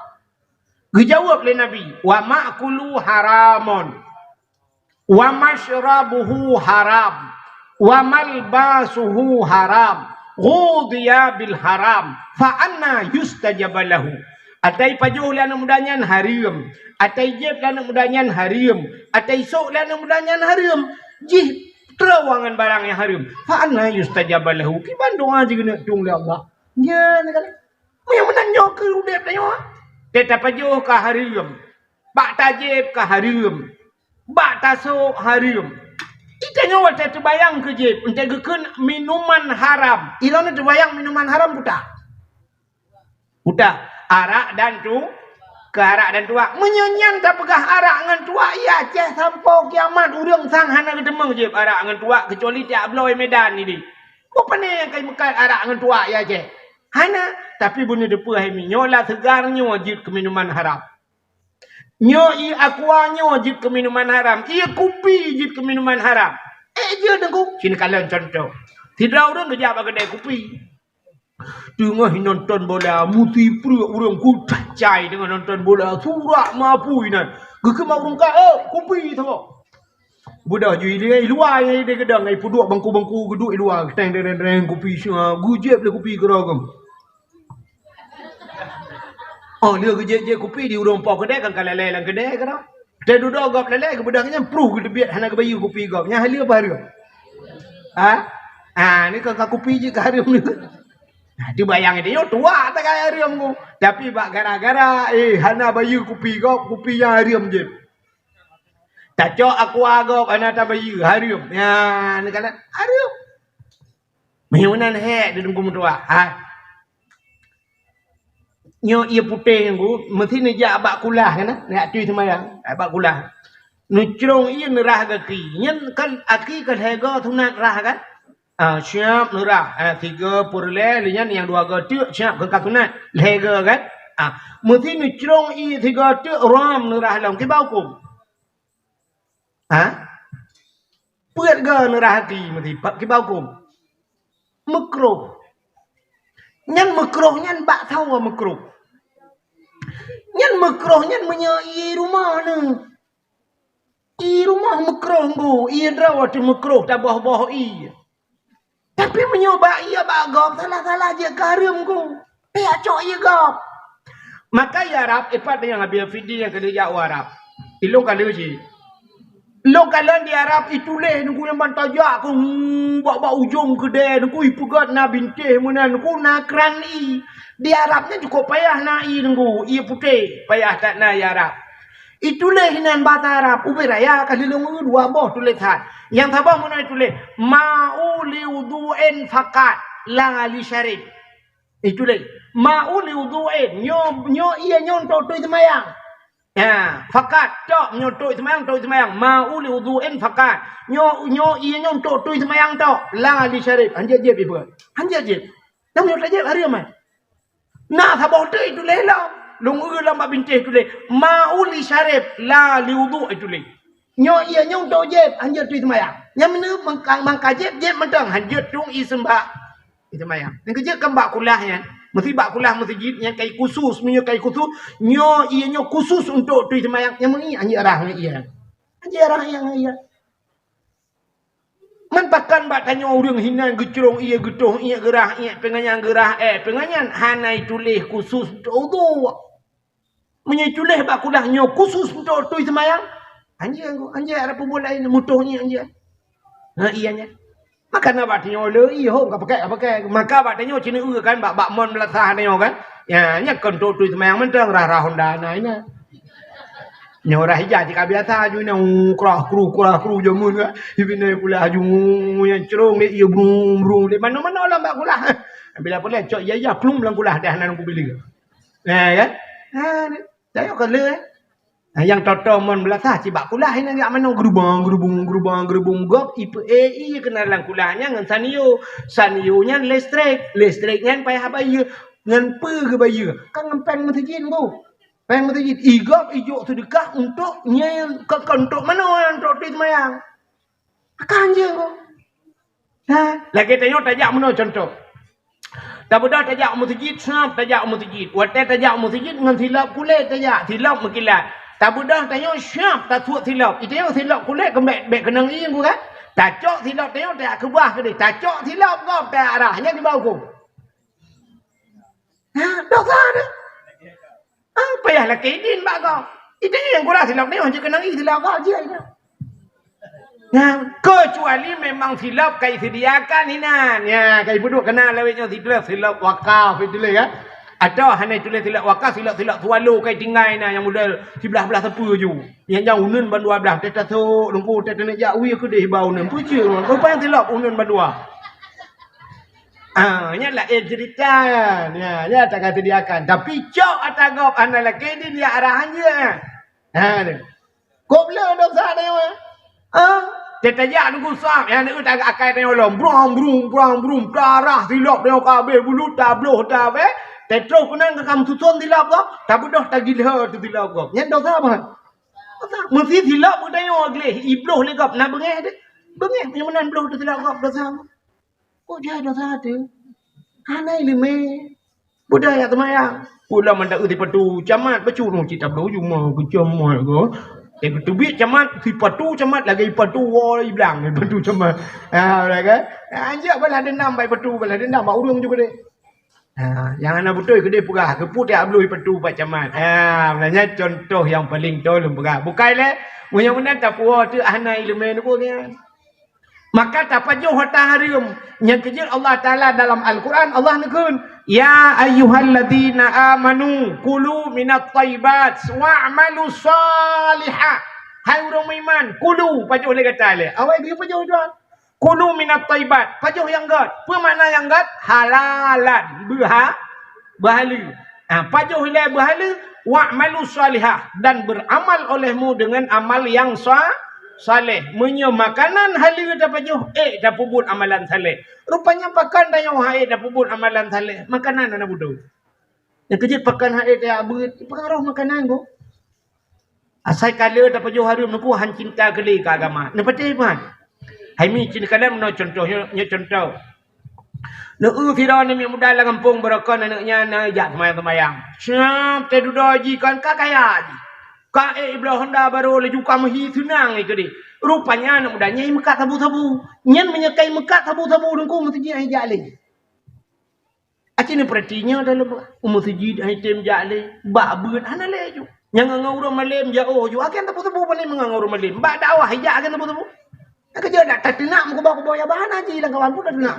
Geujaweueb lé Nabi, "Wa ma'kulu haramun, wa masyrabuhu haram, wa malbasuhu haram, ghudhiya bil haram, fa anna yustajabu lahu." Atai pajoh lé aneuk muda nyan hareuem, atai jieb lé aneuk muda nyan hareuem, atai sok lé aneuk muda nyan hareuem, jih troh ngon barang nyang hareuem. Fa anna yustajabu lahu? Kiban doa jih keuneuk tueng lé Allah? Nyan kan. Meunyoe meunan nyoe keu udeb tanyoe. Teutab pajoh ka hareuem, bak tajieb ka hareuem, bak tasok hareuem. Ita nyoe watée teubayang keu jieb, eunteuk geukheun minuman haram. Ilôn teubayang minuman haram buta. Buta. Arak dan tu, keu arak dan tuak. Meunyoe nyan tapeugah arak ngon tuak, iya Aceh sampoe kiamat ureuëng sang hana geuteumeung jieb arak ngon tuak keucuali tiak bloe Medan nideh. Bukon pane nyang kai meukat arak ngon tuak iya Aceh? Hana, tapi bunoe teupeue hai mi, nyoe la seugar nyoe jeuet keu minuman haram. Nyoe ié aqua nyoe jeuet keu minuman haram, ié kupi jeuet keu minuman haram. Eh, jeuet Teungku, sinoe kalon contoh. Sidroe ureuëng geujak bak keudè kupi. Teungoh nonton bola, musi pruet ureuëng kucai teungoh nonton bola, surak mapui nan. Geukheun bak ureuëng ka, "Eh, kupi saboh." Beudôh ju i luwa, i luwa, i luwa, i luwa, i peuduek bangku-bangku geuduek i luwa, teng, teng, teng, teng, kupi sia, geujieb lé kupi keudroe geuh. Oh, lheueh geujieb-jieb kupi di ureuëng po keudè kan ka lalè lam keudè keudroe. Teududoe gob lalè geubeudôh nyan pruh geuteubiet hana geubayeue kupi gob. Nyan haleue apa hareuem? Ha? Ha, ni ka, ka kupi jih ka hareuem ni. Nah, teubayang itu nyoe tuak takai hareuem ku. Tapi bak gara-gara, eh, hana bayeue kupi gob, kupi nyan hareuem jeuet. Tacok aqua gob hana tabayeue, hareuem. Ya, ni kala hareuem. Meunyoe meunan hék di Teungku meutuah. Ha. Nyoe ié putéh Teungku, meusti neujak bak kulah kan, neujak tui seumayang, bak kulah. Neucrông ié neurah gaki. Nyan kan aki ka lhèe go sunat rah kan? Ah, siap neurah. Ah, tiga peureulèe, lheueh nyan nyang dua go teuk siap keu ka sunat. Lhèe go kan? Ah, meusi neucrong ié sigoe teuk ram neurah lom, kiban hukôm? Ha? Peuet goe neurah até meusi, pa-, kiban hukôm? Meukruh. Nyan meukruh nyan bak sawa meukruh. Nyan meukruh nyan meunyoe ié rumoh neuh. Ié rumoh meukruh nggu, ié droe teuh meukruh taboh-boh ié. Tapi meunyoe bak ié bak gob, salah-salah jeuet ka hareuem nggu. Pih cok ié gob. Maka i Arab, ipat nyang Abi Fidi nyang keuneuk jak u Arab. Ilong ka lheueh cit. Lôn kalon di Arab ituléh nunggu nyang ban tajak keu, hmm, bak, bak ujong keudè nunggu ipeugöt na bintéh meunan nunggu na kran i. Di Arab nyan cukôp payah na i nunggu, ié putéh, payah that na i Arab. Ituléh inan basa Arab, ubé raya ka lilong dua boh tuléh that. Nyang saboh meunan ituléh, "Ma'u li wudhu'in faqat, la li syarib." Ituléh, "Ma'u li wudhu'in." Nyoe, nyoe ié nyoe untuk tui seumayang. Ya, faqat, tok, nyoe tui seumayang, tui seumayang. "Ma'u li wudhu'in faqat." Nyoe, nyoe ié nyoe untuk tui seumayang tok. La li syarib. Hanjeuet jieb ipeugöt. Hanjeuet jieb. Nyang nyoe tajeb hareuem, eh. Na saboh teuk ituléh lom. Lôn eu lom bak bintéh ituléh, "Ma'u li syarib, la li wudhu'," ituléh. Nyoe ié nyoe untuk jieb, hanjeuet tui seumayang. Nyang meunan mangka, mangka jieb, jieb mantong, hanjeuet tueng i seumbah i seumayang. Nyang keujeuet kan bak kulah nyan. Meusi bak kulah meuseujid nyan kai khusus, meunyoe kai khusus, nyoe ié nyoe khusus untuk tui seumayang. Nyang meunan hanjeuet rah ngon ié. Hanjeuet rah ngon ié. Man pakon bak tanyoe ureuëng hinan geucrong ié geutoh ié geurah ié peunganyan geurah eh peunganyan hana ituléh khusus untuk udhu. Meunyoe ituléh bak kulah nyoe khusus untuk tui seumayang, anjing anjing ada peubuet laén mutoh ié anjing. Ha ié nyan. Maka na bak tanyoe le ié hom ka pakai ka pakai. Maka bak tanyoe cina kan bak bak mon beulasah tanyoe kan. Ya, nyan kon untuk tui seumayang mantong rah-rah honda na inan. Nyoe rah ija cit ka biasa aju nyan, krah kru, krah kru jameun ka. Ibinai pula aju nyang crong lé ié brung brung lé mano-mano lam bak kulah. Bila pula cok ija-ija plum lam kulah dah nan kubileue. Nah, kan? Ha, ni. Dah yok ka le, eh. Nah, nyang toto mon beulasah cit bak kulah inan jak mano gerubang gerubung gerubang gerubung gob ipe eh ié keunan lam kulah nyan ngon sanyo. Sanyo nyan listrik, listrik nyan payah bayeue. Ngon peue geubayeue? Kan ngon péng meuseujid, Bu. Péng meuseujid, i gob ijok seudeukah untuk nyang ka, ka untuk manoe, untuk tui seumayang. Akan je, Bu. Ha, lagée tanyoe tajak meunoe contoh. Tabeudôh tajak u meuseujid, swab tajak u meuseujid. Watée tajak u meuseujid ngon silop kulét tajak, silop meukilat. Tabeudôh tanyoe swab tasuet silop. Itanyoe silop kulét keumbek bek keunong ié, Bu, kan? Tacok silop tanyoe tajak keubah keudeh. Tacok silop gob tajak arah. Nyan diba hukôm. Ha, dosa tu. Ah, payah lakée idin bak gob. Idin nyang gura silop ni, oh, jeuet keunong i silop gob, jeuet. Nah, kecuali memang silop ka isediakan inan. Ya, ka ipeuduek keunan lawét nyoe siteuleh silop wakaf ituléh, ya. Atau hana ituléh silop wakaf, silop-silop swallow ka itinggai na nyang model siblah-blah sapeue ju. Nyang jauh uneun ban dua blah, teuh tasok, lungku, teuh teuneuk jak wie keudeh bak uneun. Peue jeuet, rupanya silop uneun ban dua. Ah, nyan laén cerita. Ya, ya, tak ka sediakan. Tapi cok ata gob hana lakée idin ya arahan je. Ha, ni. Kok le dosa tanyoe? Ha? Teutajak nunggu sab, ya, ni tak akai tanyoe lom. Brong, brung, brong, brung. Tarah silop tanyoe ka habéh, bulu tabloh tabéh. Tetroh keunan ka kam susun silop gob, tabeudôh tagilha tu silop gob. Nyan dosa apa? Dosa. Meusi silop tanyoe gleh, ibloh lé gob, na beungéh deh. Beungéh, nyang meunan bloh tu silop gob dosa. Kok jai dosa teuh? Hana ileumé. Budaya seumayang. Pulang mandang sipatu camat, bacut nong cit tabloe jumah keu camat ko. Eh, keuteubiet camat, sipatu camat lagée sipatu woe iblang, sipatu camat. Ha, udah kan? Ha, anjak balah dendam bak sipatu, balah dendam bak ureuëng juga deh. Ha, nyang hana beutôi keudeh peugah, keupeue tabloe sipatu bak camat. Ha, meunan nyan contoh nyang paleng toe lôn peugah. Bukai lé, meunyoe meunan tapuwoe teuh hana ileumé nyoe nyan. Maka tapajoh ata hareuem. Nyang keujeuet Allah Taala dalam Al-Quran, Allah neukheun, "Ya ayyuhalladzina amanu kulu minat thayyibat wa'malu shalihah." Hai ureuëng meuiman, kulu, pajoh lé gata lé. Awai geupajoh tuan. Kulu minat thayyibat, pajoh nyang gét. Peue makna nyang gét? Halalan, beuha-, beuhaleue. Ha, pajoh ilée beuhaleue, wa'malu shalihah, dan beramal olehmu dengan amal yang sa-, saleh. Meunyoe makanan haleue tapajoh, ék tapeubuet amalan saleh. Rupanya pakon tanyoe han ék tapeubuet amalan saleh, makanan hana beutôi. Nyang keujeuet pakan hai tajak beuet, pengaruh makanan ko. Asai ka le tapajoh hareuem nyoe ko han cinta keu lé keu agama. Neupatéh man. Hai mi cit kalon nyoe contoh, nyoe, nyoe contoh. Neu sidroe aneuk muda lam gampông barokon aneuk nyan na jak seumayang-seumayang. Siap teududoe jih kon ka kaya jih. Ka ék ibloe honda barô laju ka meuhi seunang lé keudeh. Rupanya aneuk muda nyan meukat sabu-sabu. Nyan meunyoe ka meukat sabu-sabu teungku meuseujid han jak lé. Aci neupeurati nyoe dalam u meuseujid han tem jak lé, bak beuet hana lé ju. Nyang ngon ureueng malem jak oh ju, akan teupeu-teupeu pané meungon ureueng malem. Bak dakwah jak akan teupeu-teupeu. Nyang keujeuet dak tateunak meukuba-kuba ya bah hana ji lam kawan pun tateunak.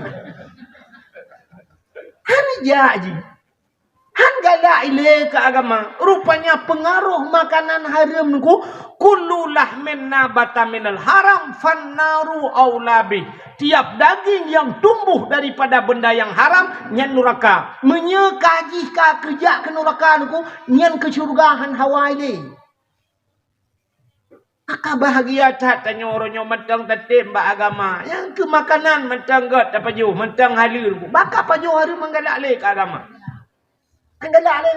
Hana jak ji. Han galak ilée keu agama. Rupanya pengaruh makanan hareuem nyoe, "Kullu lahmin nabata minal haram fannaru aula bih." Tiap daging yang tumbuh daripada benda yang haram, nyan nuraka. Meunyoe ka jih ka keujak keu nuraka nyoe, nyan keu syeuruga han hawa ilée. Maka bahagia that tanyoe uroe nyoe mantong tatem bak agama. Nyang keu makanan mantong göt tapajoh, mantong haleue. Maka pajoh hareuem meugalak lé keu agama. Meugalak lé.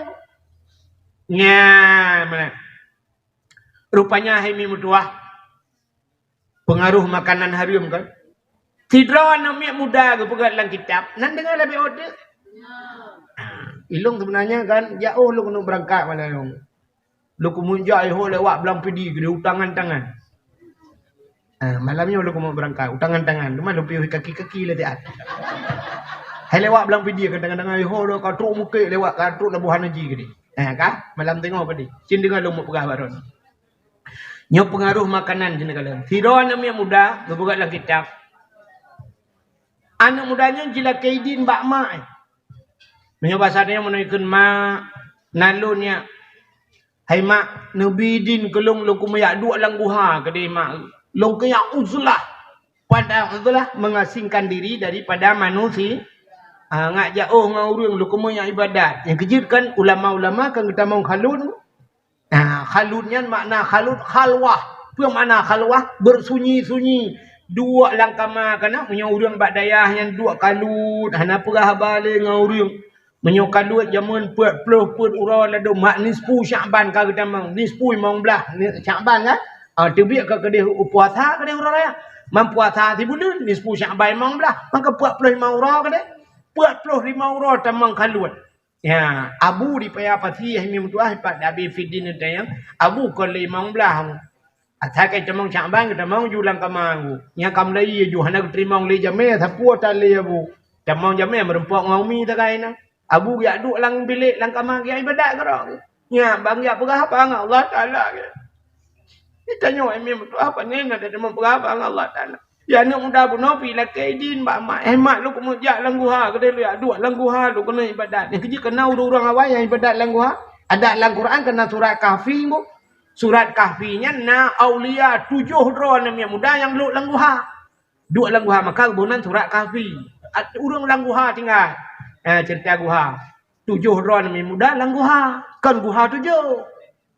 Nyan, mana? Rupanya hai mi meutuah. Pengaruh makanan hareuem kan. Sidroe aneuk miet muda geupeugah lam kitab, nan deungoe leubeh ode. Ilong sebenarnya kan, jak oh lôn keuneuk beurangkat malam nyoe. Lôn keumeung jak iho lewat Blang Pidie keudeh utangan-tangan. Ah, malam nyoe lôn keumeung beurangkat utangan-tangan. Cuma lôn piôh kaki-kaki lé tiat. Hai lewat Blang Pidie kan tangan-tangan iho lôn ka trok Mukek lewat ka trok Labuhan Haji keudeh. Ah, ka malam teungoh padé. Cin deungoe lôn meupeugah baron. Nyoe pengaruh makanan cin kalon. Sidroe aneuk miet muda geupeugah lam kitab. Aneuk muda nyan jilakée idin bak mak. Meunyoe basa tanyoe meunoe kheun mak, na lôn nyak. Hai mak, neubi idin keu lôn, lôn keumeung jak duek lam guha keudeh mak. Lôn keuyak uzlah. Padahai uzlah mengasingkan diri daripada manusia. Ah, ngak jak oh ngon ureueng lôn keumeung jak ibadat. Nyang keujeuet kan ulama-ulama kan geutamong khalut. Nah, khalut nyan makna khalut khalwah. Peue makna khalwah? Bersunyi-sunyi. Duek lam kama kana meunyoe ureueng bak dayah nyan duek kalut, hana peugah haba lé ngon ureueng. Meunyoe kalut jameun peuet ploh peuet uroe ladôm mak nisfu Syakban ka geutamong, nisfu limong blaih ni Syakban kan? Ah, teubiet ka keudeh puasa keudeh uroe raya. Man puasa sibuleuen, nisfu Syakban limong blaih, maka peuet ploh limong uroe keudeh. Peuet ploh limong uroe tamong kalut. Ya, abu di Paya Pasi hai mi meutuah pat Abi Fidin tanyong, abu kon limong blaih. Asai ka tamong Syakban, tamong ju lam kama abu. Nyang ka mulai ju hana geuteurimong lé jamé, sapeue tan lé abu. Tamong jamé meureumpok ngon umi sagai na. Abu jak duek lam bilék lam kama jak ibadat keudroe. Nyan ban jak peugah haba ngon Allah Taala. Geutanyoe hai mi meutuah pane na tamong peugah haba ngon Allah Taala. Ya aneuk muda bunoe pi lakée idin bak mak. Eh mak, lôn keumeung jak lam guha keudeh, lôn jak duek lam guha lôn keuneuk ibadat. Nyang keujeuet kana ureueng-ureueng awai nyang ibadat lam guha. Adak lam Quran kana surat Kahfi bu. Surat Kahfi nyan na aulia tujoh droe aneuk miet muda nyang lhok lam guha. Duek lam guha maka geuboh nan surat Kahfi. At-, ureueng lam guha tinggai. Eh, cerita guha. Tujoh droe aneuk miet muda lam guha. Kon guha tujoh.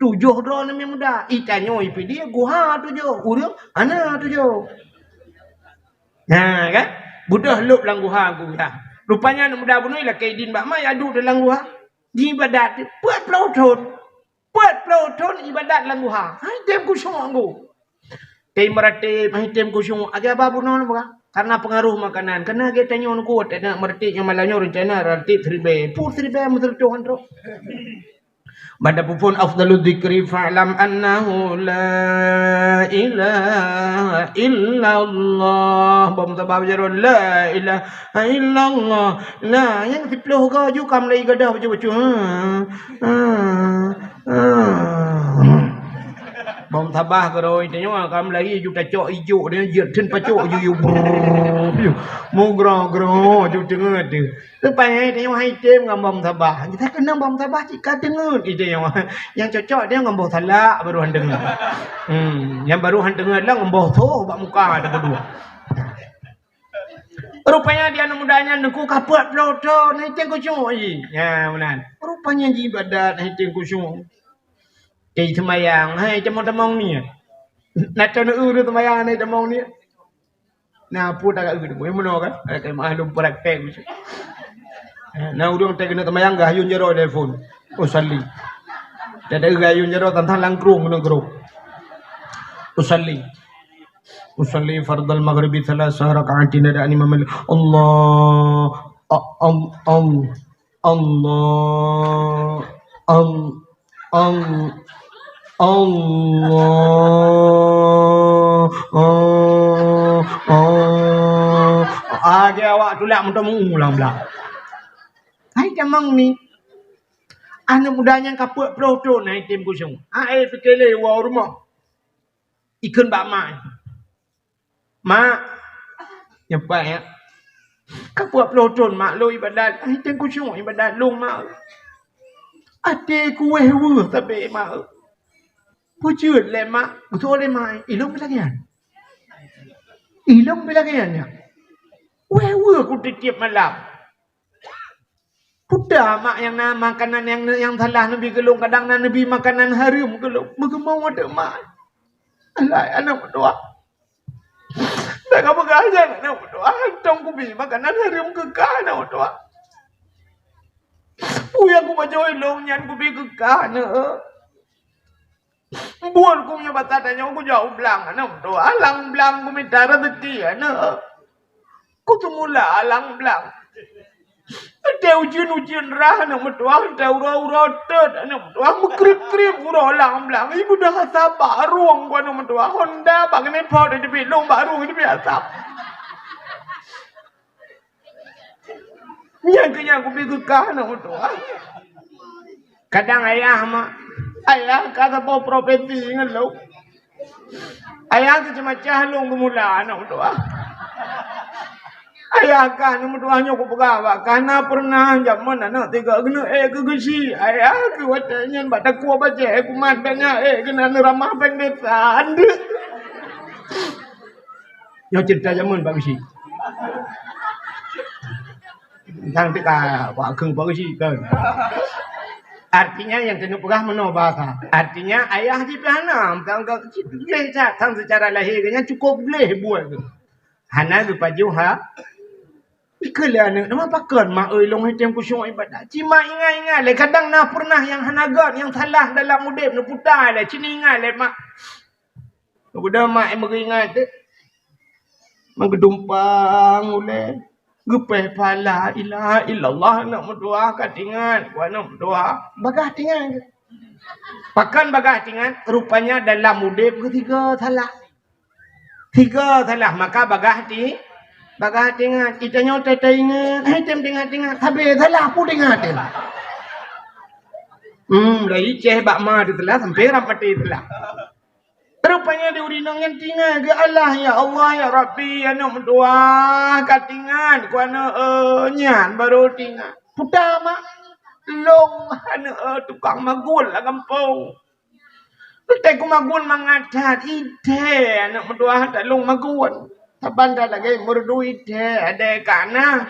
Tujoh droe aneuk miet muda. Itanyoe ipidie guha tujoh. Ureueng hana tujoh. Nah, kan? Beudôh lhok lam guha geuh. Rupanya aneuk muda bunoe ilakée idin bak mak jak duek lam guha. Jiibadat peuet ploh thon. Peuet ploh thon ibadat lam guha. Hai tem khusyuk geuh. Tem meuratéb, hai tem khusyuk. Agai haba bunoe nyan peugah. Karena pengaruh makanan. Karena geutanyoe nyoe kuat, na meuratéb nyang malam nyoe rencana ratéb siribée. Pue siribée meuseureutoh trok. Banda pupun afdalu dzikri fa'lam annahu la ilaha illallah. Bom sabab jaroe la ilaha illallah. Nah, nyang siploh go ju ka mulai gadoh bacut-bacut. Ha. Ha. Ha. Bom sabah keuroi tanyoe ka mulai ju tacok ijok dia jeuet then pacok ju, ju brrrr, ju mugra-gra ju teungeut tu. Rupanya tanyoe hai tem ngon bom sabah. Kita keunong bom sabah cit ka teungeut ide nyoe. Nyang cocok dia ngon boh salak baru han teungeut. Hmm, nyang baru han teungeut lah ngon boh soh bak muka ada kedua. Rupanya di aneuk muda nyan nungku ka peuet ploh thon, hai tem khusyuk ji. Ya, meunan. Rupanya jiibadat, hai tem khusyuk. Cai seumayang, hai tamong-tamong niet. Na teuneuk ureueng seumayang, hai tamong niet. Na pun agak ureueng, meunoe kan? Ada maklum praktek. Na ureuëng teuh keuneuk teumayang geuhayun jaroe di phon. Usalli. Teuh geuhayun jaroe tantang langkrueng keuneuk grob. Usalli. Usalli fardal maghribi thalatha raka'atin, ada Imam Malik. Allah. A-, al-, al-, Allah. Al-, al-, Allah. Ah, ah, ah. Ah, dia awak tulak meuteumeu ulang blang. Hai tamong ni. Aneuk muda nyang ka peuet ploh thon hai tem khusyuk. Hai pike lé woe rumoh. Ikheun bak mak. Mak, nyoe pat ya. Ka peuet ploh thon mak lôn ibadat. Hai tem khusyuk ibadat lôn mak. Até kuweh weueh sabe mak. Peue jeuet lé mak, beutôi lé mak. Ilôn pih lagée nyan. Ilôn pih lagée nyan. Weh weueh kutieb-tieb malam. Peue mak nyang na makanan nyang, nyang salah neubi keu lôn, kadang na neubi makanan hareuem keu lôn. Meugeumong watée mak. Alah aneuk meutuah. Dak ka peugah nyan aneuk meutuah, hantom kubi makanan hareuem keu kah aneuk meutuah. Peue nyang kubajoe lôn nyan kubi keu kah aneuk. Buet ku meunyoe basa tanyoe kujak u blang aneuk meutuah, lam blang kumita rezeki aneuk. Kuteumula lam blang. Teuh ujeuen-ujeuen rhah aneuk meutuah, teuh uroe-uroe teut aneuk meutuah, meukrib-krib uroe lam blang. Ibu dah saba rueng ku aneuk meutuah, honda bak keuneuk phot di tepi lông, bak rueng di tepi asap. Nyan keuh nyang kubi keu kah aneuk meutuah. Kadang ayah mak, ayah ka saboh profesi ngon lôn. Ayah keuh ceumacah lôn geumula aneuk meutuah. Ayah kah aneuk meutuah nyoe kupeugah bak kah, na peureunah jameun aneuk tiga keuneuk ék keu geuchik. Ayah keuh watée nyan bak takue bajée kumat dan nyan ék keunan ramah péng desa. Andeuk. Nyoe ceurita jameun Pak Geuchik. Nyang teuka Pak Geuchik kan. Artinya nyang keuneuk peugah meunoe bahasa. Artinya ayah jih pih hana, meutanggong gleh that, tan seucara lahé geuh nyan cukôp gleh buet geuh. Hana geupajoh ha. Ikheun lé aneuk, nama pakon mak euy lôn hai tem khusyuk ibadat. Cuma ingat-ingat lé, kadang na peureunah nyang hana göt, nyang salah dalam udeb neuputa lé, cit ingat lé mak. Geupeugah mak meuingat teuh. Meugeudumpang ulée. Geupéh phala, la ilaha illallah, aneuk meutuah ka tingat, ku aneuk meutuah. Bagah tingat. Pakon bagah tingat? Rupanya dalam udeb geuh tiga salah. Tiga salah, maka bagah ti-, bagah tingat. Kita nyoe teuh ingat, hai tem tingat-tingat, sabe salah pun tingat teuh. Hmm, dari Aceh bak ma teuh salah, sampai Rampati salah. Rupanya di ureueng inong nyan tingat geuh Allah, ya Allah, ya Rabbi, aneuk meutuah ka tingat ku aneuk, eh, nyan baru tingat. Peue mak, lôn aneuk, eh, tukang magun lam gampông. Teuh ku magun mangat that, ideh aneuk meutuah that lôn magun. Saban that lagée meureudu ideh, adée ka na.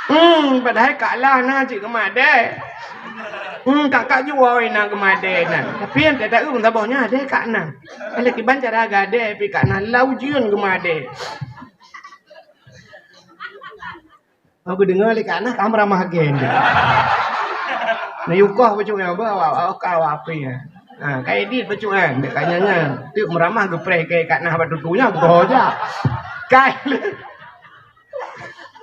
Hmm, padahai ka lah na cit geumadée. Hmm, ka, ka jua na geumadée nan. Tapi nyang teuh taeu saboh nyan adée ka na. Lé kiban cara gadée pih ka na lau jeuet geumadée. Aku deungoe lé ka na ka meuramah gen. Neuyukoh bacut nyan ba, awak, awak, awak api nyan. Ha, ka edit bacut nyan, dek ka nyan nyan. Teuk meuramah geupreh ke ka na bak tutu nyan, geuho jak. Kai.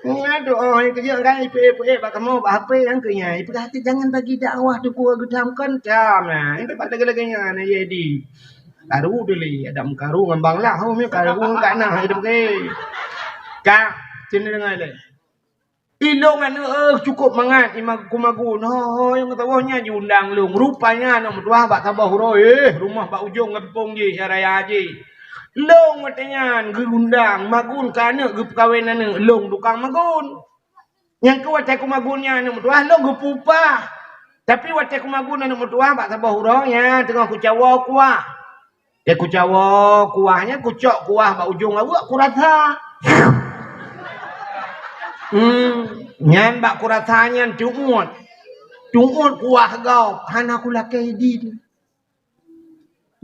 Nyan tu, oh, nyang keujeuet kan, ipeuék-peuék bak kamoe bak H P nyang keu nyan. Ipeugah hati jangan bagi dakwah tu ku geutam kon tam nah. Itu pat lagée-lagée nyan, ya edit. Karu tu lé, ada meukaru ngon bang lah, oh, mi karu ngon ka na, itu ke. Ka, sini dengar lé. Ilong aneuk, eh, cukôp mangat, ima kumagun. Ho, ho, nyang saboh nyan jiundang lôn. Rupanya aneuk meutuah bak saboh uroe, eh, rumoh bak ujong gampông jih, ya raya jih. Lôn watée nyan geuundang, magun keu aneuk geupeukawen aneuk, lôn tukang magun. Nyang keu watée kumagun nyan aneuk meutuah, lôn geupeu upah. Tapi watée kumagun aneuk meutuah bak saboh uroe, nyan teungoh kucawoe kuah. Teuh kucawoe kuah nyan, kucok kuah bak ujong aweuek kurasa. Hmm, nyan bak kurasa nyan tuôt. Tuôt kuah gob, hana kulakée idin.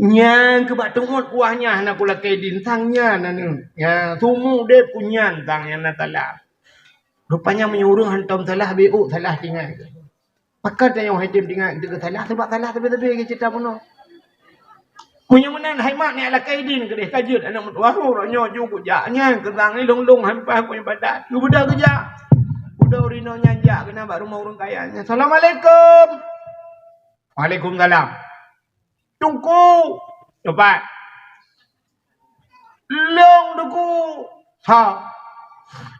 Nyan keu bak tuôt kuah nyan hana kulakée idin, sang nyan aneuk. Nyan, sumu udeb ku nyan sang nyan na salah. Rupanya meunyoe ureuëng hantom salah, B O salah tinggai. Pakon tanyoe hai tem tinggai teuka salah, sabab salah sabe-sabe geucita bunoe. Meunyoe meunan hai mak, neuk lakée idin keudeh ka jeuet aneuk meutuah, uroe nyoe ju kujak nyan keu sang ilong-long han paih ku ibadat. Geubeudôh geujak. Udah ureuëng nyan jak keunan bak rumoh ureuëng kaya nyan. "Assalamualaikum." "Waalaikumsalam." "Teungku." "Nyoe pat." "Lôn Teungku." "Ha."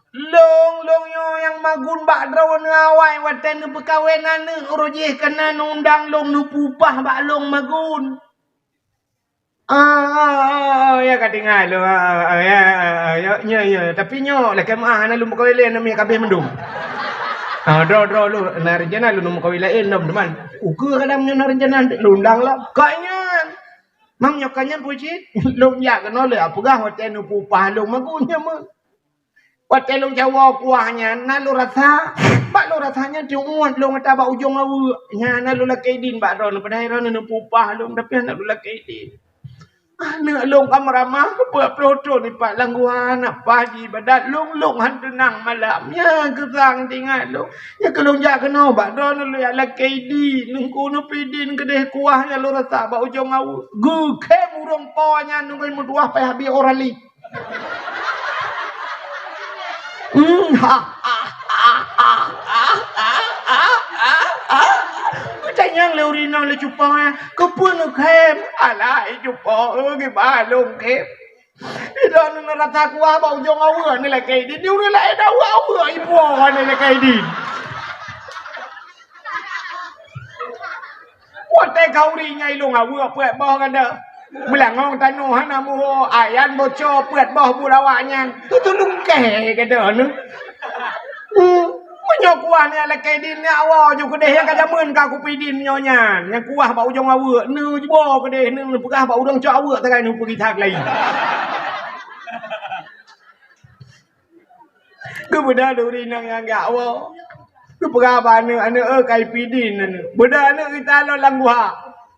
"Lôn, lôn nyoe nyang magun bak droeneuh awai watée neupeukawen aneuk, uroe jih keunan undang lôn neupeuupah bak lôn magun." "Ah, ah, ah, ya ka tinggai lôn, ah, ah, ya, ah, ah, ya, ya, ya. Tapi nyoe lakée meuah hana lôn meukawen lé, aneuk miet ka abéh mandum." "Ah, droe, droe lôn, na rencana lôn meukawen laén lom, teuma ukeue kadang nyoe na rencana lôn undang lom." "Ka nyan. Mang nyoe ka nyan peue cit?" "Lôn jak keunoe lé, peugah watée neupeuupah lôn magun nyan meuh." Watée lôn cawoe kuah nyan, na lôn rasa. Bak lôn rasa nyan teuuet lôn ata bak ujong aweuek. Nyan na lôn lakée idin bak droeneuh, padahai droeneuh neupeuupah lôn, tapi hana lôn lakée idin. Aneuk lôn ka meuramah, peuet ploh thon ipat lam guha, na paih jiibadat, lôn-lôn han teunang malam. Nyan keu sang tinggai lôn. Nyan keu lôn jak keunoe bak droeneuh lôn jak lakée idin, Teungku neupeuidin keudeh kuah nyang lôn rasa bak ujong aweuek. Geukhém ureuëng po nyan ngon meutuah paih habéh orali. Hmm, ha, ha, ha. Tanyong lé ureueng inong lé cupo, eh, "Keupeue neukhém?" "Alah, hai cupo, eh, kiban lôn khém. Idong neu rasa kuah bak ujong aweuek neu lakée idin, di ureueng laén aweuek-aweuek ipo neu lakée idin." Watée khauri nyang ilong aweuek peuet boh gata. Meulangong tanoh hana muho, ayan boco peuet boh buet awaknyan. Tutulungkée gata neu. Hmm. Meunyoe kuah neu lakée idin neu awoe ju keudeh nyang ka jameun ka kupi idin nyoe nyan. Nyang kuah bak ujong aweuek neu jibo keudeh neu neupeugah bak ureueng cok aweuek sagai neu peugisa keulayi. Geubeudôh lé ureueng inong nyang geujak woe. Geupeugah bak aneuk, "Aneuk, eh, ka ipi idin aneuk." Beudôh aneuk geutalon lam guha.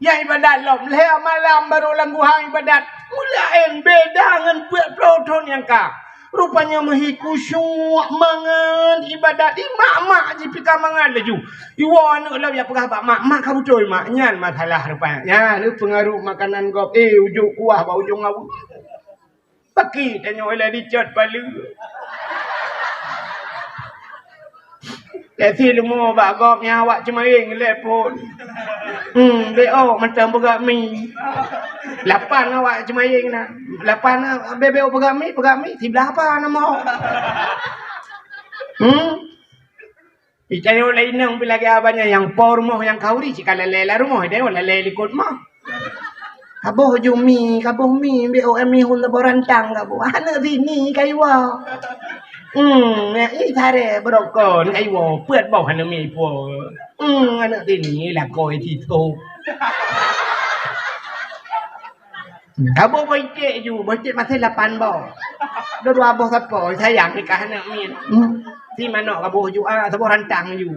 Nyang ibadat lom, lhée malam barô lam guha ibadat. Meulaén beda ngon peuet ploh thon nyang ka. Rupanya meuhi khusyuk mangat ibadat. Di mak-mak jipika mangat laju. Iwoe aneuk lom jak peugah bak mak, "Mak, ka beutôi mak." Nyan masalah rupanya. Nyan, eh, peungaruh makanan gob. Eh, ujuk kuah bak ujong aweuek. Paki tanyoe ilée dicot paleue. Lesi leumo bak gob nyan awak Ceumayeng lhée phon. Hmm, B O mantong peugah mi. Lapan awak Ceumayeng na. Lapan, B O peugah mi, peugah mi, siblah apa nama? Hmm? Itanyoe lé inong pi lagée abah nyan nyang po rumoh nyang khauri cit ka lalée lam rumoh, itanyoe lalée likot moh. Kaboh ju mi, kaboh mi, B O M mi hun saboh rantang kaboh. Aneuk sini kaiwoe. Hmm, i sare beurokon kaiwoe, peuet boh aneuk mi po. Hmm, aneuk sini lakoi sisok. Kaboh boh iték ju, boh iték maséh lapan boh. Dua-dua boh sapo, sayang nikah aneuk miet. Hmm. Si manok kaboh ju, ah, saboh rantang ju.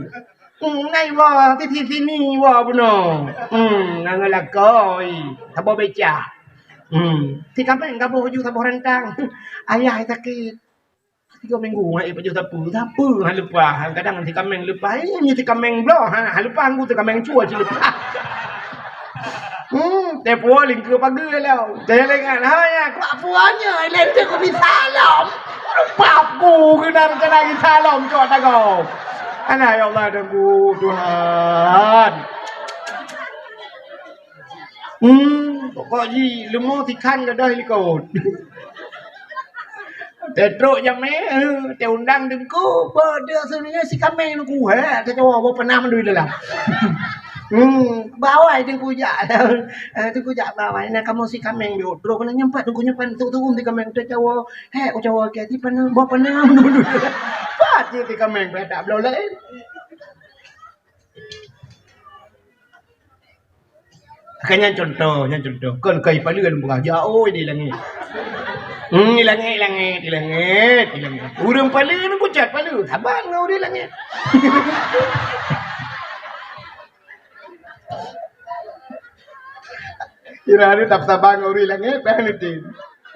Hmm, ngai woe, si, si sini woe bunoe. Hmm, ngon lakoi. Saboh becak. Hmm. Si kaméng kaboh ju saboh rantang. Ayah sakét. Tiga minggu ngai pajoh sapeue, sapeue han leupah. Kadang si kaméng leupah, eh, nyoe si kaméng bloe, ha, han leupah, ngu si kaméng cue cit leupah. Hmm, teupeu lingkeue pageue lom. Teuingat, ha, ya, kuak puan nyoe, ilée teuh ku bisa lom. Leupah ku keunan keunan bisa lom cok tagoe. Ana ya Allah, Tuhanku, Tuhan. Hmm, pokok jih leumo sikhan gadôh likot. Teutrok jamé, eh, teuundang teungku, peue deuh seunyoe si kaméng teungku, he, teucawa boh peunah mandum dalam. Hmm, bawai teungku jak. Eh, teungku jak bawai, na kamoe si kaméng biôh trok, na nyampat teungku nyampat tuk turun si kaméng teucawa, he, ucawa ke si peunah, boh peunah mandum dalam. Pat si kaméng pada bloe laén. Kan nyan contoh, nyan contoh. Kon kai paleue lôn peugah, jak oi di langét. Hmm, di langét, langét, di langét, di langét. Ureueng paleue nyoe kucat paleue, saban ngon ureueng langét. Kira ni tak saban ngon ureueng langét, dah nanti.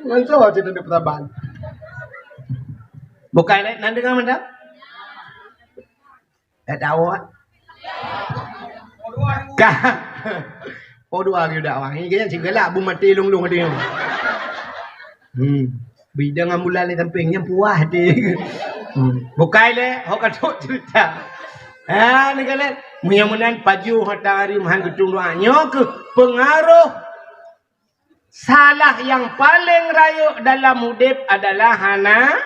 Ngon soe cit tak saban. Bukan, eh, nan deungoe mantap? Tak tahu, ah. Ka. Oh, dua lagi dak wang. Ini kan segala bu mati lung-lung dia. Hmm. Bidang ambulan di samping nyang puah dia. Hmm. Bukai le, ho ka tok cerita. Ha, ni kan. Meunyoe meunan pajoh hareuta hari meuhan geutung doa. Nyoe keuh pengaruh salah yang paling rayeuk dalam udeb adalah hana,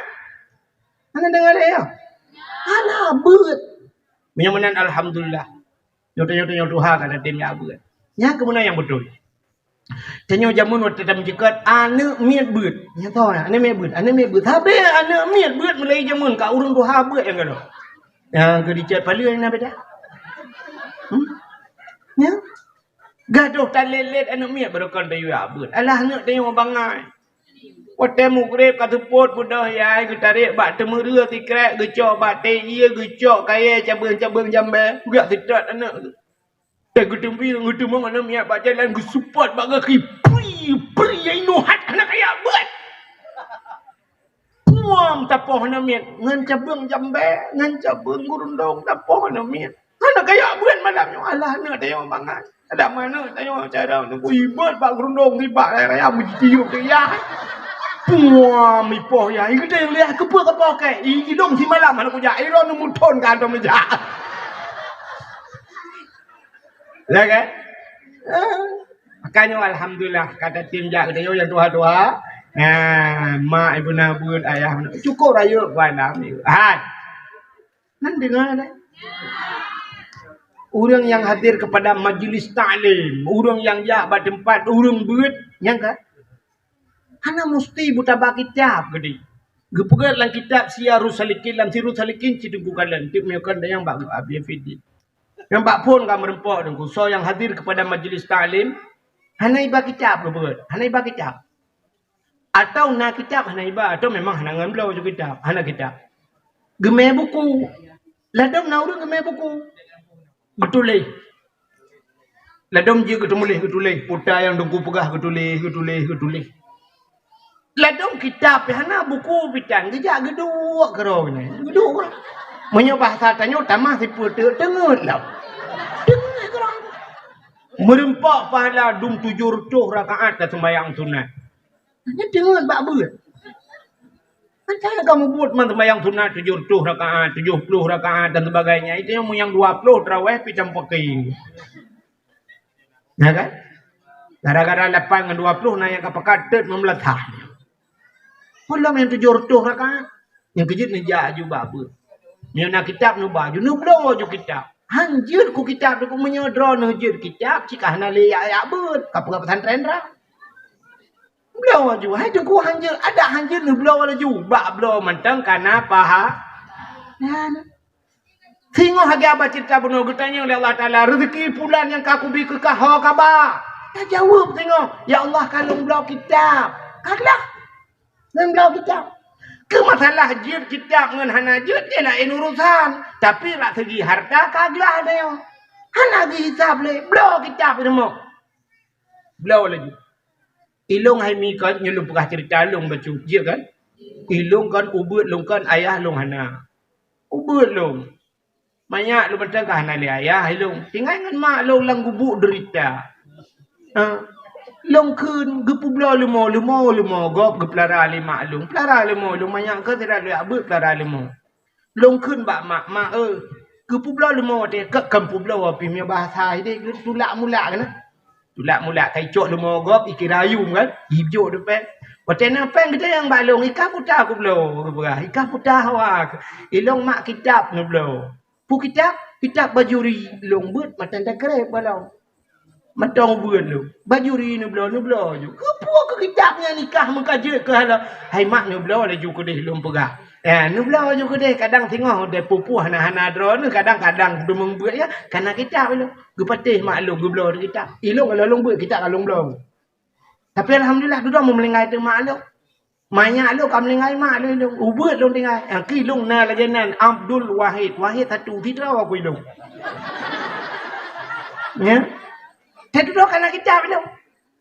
hana deungoe lé ya. Hana beuet. Meunyoe meunan alhamdulillah. Nyoe tanyoe-tanyoe tuha ka tatem jak beuet. Nyan keuh meunan nyang beutôi. Tanyoe jameun watèe tameujeukat aneuk miet beuet. Nyan toh aneuk miet beuet, aneuk miet beuet. Sabe aneuk miet beuet mulai jameun ka ureueng tuha beuet nyang galak. Nyang keu dicet paleue nyang na beda. Hmm? Nya? Gadoh talét-lét aneuk miet barokon tayue beuet. Alah aneuk tanyoe bangai. Watèe mugreb ka seupôt beudôh yai geutarek bak teumeureu sikrek geucok bak teh ié geucok kayèe cabeueng-cabeueng jambé geujak seutot aneuk. Teuh geuteubieng geuteumong aneuk miet bak jalan geuseupôt bak gaki. Pri, pri, ya inoe hat hana kaya beuet. Puam tapoh aneuk miet ngon cabeueng jambé ngon cabeueng gurundong tapoh aneuk miet. Hana kaya beuet malam nyoe alah aneuk tanyoe bangai. Ada mana tanyoe cara nunggu ibat bak gurundong ribak raya-raya meujitiup dek yah. Puam ipoh yah, i geudeng lé keupeue kapoh kèe. I idong simalam hana kujak, i droeneuh muthon ka hantom neujak. Ya kan? Ah. Makanya alhamdulillah ka tatem jak geutanyoe nyang tuha-tuha. Nah, mak ibu na beuet ayah na. Cukup rayeuk bana. Hai. Nan deungoe deh. Ureueng nyang hadir kepada majlis taklim, ureueng nyang jak bak teumpat ureueng beuet, nyang ka. Hana musti beutaba kitab geude. Geupeugah lam kitab Siyarus Salikin, lam Sirus Salikin cit teungku kalon, teuk meunyoe kon nyang bak Abi Fidin. Nyang bak phon ka meureumpok teungku, soe nyang hadir kepada majlis taklim, hana iba kitab geupeugah, hana iba kitab. Atau na kitab hana iba, atau memang hana ngon bloe ju kitab, hana kitab. Geumè buku. Ladom na ureueng geumè buku. Geutuléh. Ladom jeuet geuteumuléh, geutuléh. Peue nyang teungku peugah geutuléh, geutuléh, geutuléh. Ladom kitab pih hana buku pih tan, geujak geuduek keudroe nyan. Geuduek. Meunyoe bahasa tanyoe tamah sipeue teuk teungeut lom. Teungeut keudroe. Meureumpok pahala dum tujoh reutôh rakaat ka seumbahyang sunat. Nyan teungeut bak beuet. Macam mana kamu buat man sembahyang sunat tujoh reutôh rakaat, tujoh ploh rakaat dan sebagainya. Itu yang, yang dua ploh tarawih pi campur keu. Ya kan? Gara-gara lapan ngon dua ploh na nyang ka pakat teuk meumeulatah. Peulom nyang tujoh reutôh rakaat. Nyang keujeuet neujak aju bak beuet. Meunyoe na kitab neuba aju, neubloe aju kitab. Han jeuet ku kitab tu, meunyoe droeneuh jeuet kitab, cit ka hana lé jak, jak beuet. Ka peugah pesantren dah. Bloe laju, hai teungku han jeuet, adak han jeuet neubloe laju, bak bloe mantong kana paha. Nyan. Singoh lagèe haba ceurita bunoe geutanyong lé Allah Taala, "Reuzeuki pulan nyang ka kubi keu kah ho ka ba?" Tajaweueb singoh, "Ya Allah, ka lôn bloe kitab." Ka glah. Lôn bloe kitab. Keu masalah jeuet kitab ngon hana jeuet, nyan laén urusan. Tapi bak segi harta ka glah nyoe. Hana geuhisab lé, bloe kitab rumoh. Bloe laju. Ilôn hai mi kon, nyoe lôn peugah ceurita lôn bacut, jeuet kan? Ilôn kon, ubeuet lôn kon, ayah lôn hana. Ubeuet lôn. Manyak lôn mantong ka hana lé ayah ilôn. Tinggai ngon mak lôn lam gubuk deurita. Ha. Lôn kheun geupeubloe leumo, leumo, leumo gob geupeulara lé mak lôn. Peulara leumo, lôn manyak kon sira lôn jak beuet peulara leumo. Lôn kheun bak mak, "Mak eu, keupeubloe leumo watèe keu kon peubloe pih meunyoe bahasa idéh tulak mulak keunan." Tulak mulak ka icok leumo gob, ikira ayum kan, ijok dipèng. Watèe na pèng geutanyong bak lôn, "Ikah puta kubloe?" Geupeugah, "Ikah puta hawa." Ilôn mak kitab neubloe. Peue kitab? Kitab bajuri. Lôn beuet mantong takreb bak lôn. Mantong beuet lôn. Bajuri neubloe, neubloe ju. Keupeue keu kitab nyan nikah meuka jeuet keu hana? Hai mak, neubloe laju keudeh lôn peugah. Eh, neubloe laju keudeh, kadang singoh deh pupuh hana-hana droeneuh, kadang-kadang deungon beuet ya, kana kitab ilôn. Geupatéh mak lôn geubloe kitab. Ilôn kalau lôn beuet kitab ka lôn bloe. Tapi alhamdulillah dudoe meulinggai teuma mak lôn. Manyak lôn ka meulinggai mak lôn, lôn ubeuet lôn tinggai. Aki lôn na lagèe nan Abdul Wahid. Wahid satu, sidroe aku ilôn. Ya. Teududoe kana kitab ilôn.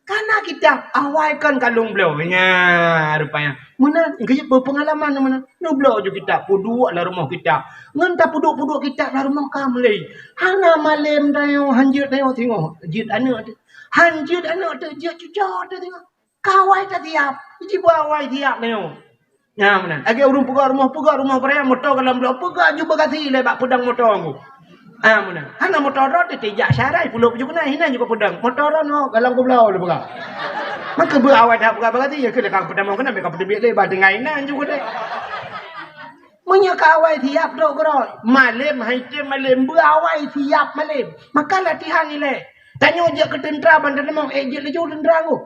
Kana kitab, awai kon ka lôn bloe. Nya, rupanya. Meunan, geuyue peungalaman meunan. Neubloe ju kitab, peuduek lam rumoh kitab. Ngon tapeuduek-peuduek kitab lam rumoh ka mulai. Hana malem tanyoe, hanjeuet tanyoe singoh. Jeuet aneuk teuh. Hanjeuet aneuk teuh, jeuet cucoe teuh singoh. Ka awai tasiap. Jiba awai siap tanyoe. Nyan meunan. Lagèe ureueng peugah rumoh, peugah rumoh barang, moto galom bloe, peugah ju bagasi lé bak peudong moto ngku. Ah, meunan. Hana moto droe teuh, tijak syarai pulo bujur keunai, hinan ju ka peudong. Moto droe nyoe galom geubloe lé peugah. Maka beu awai that peugah bagasi, ya keu lé ka peutamong keunan, bèk ka peuteubiet lé, bah tinggai inan ju keudéh. Meunyoe ka awai siap trok keudroe, malem, hai tem malem, beu awai siap malem. Maka latihan ilèe. Tanyoe jeuet keu teuntra ban teurimong, eh, jeuet laju teuntra ngku.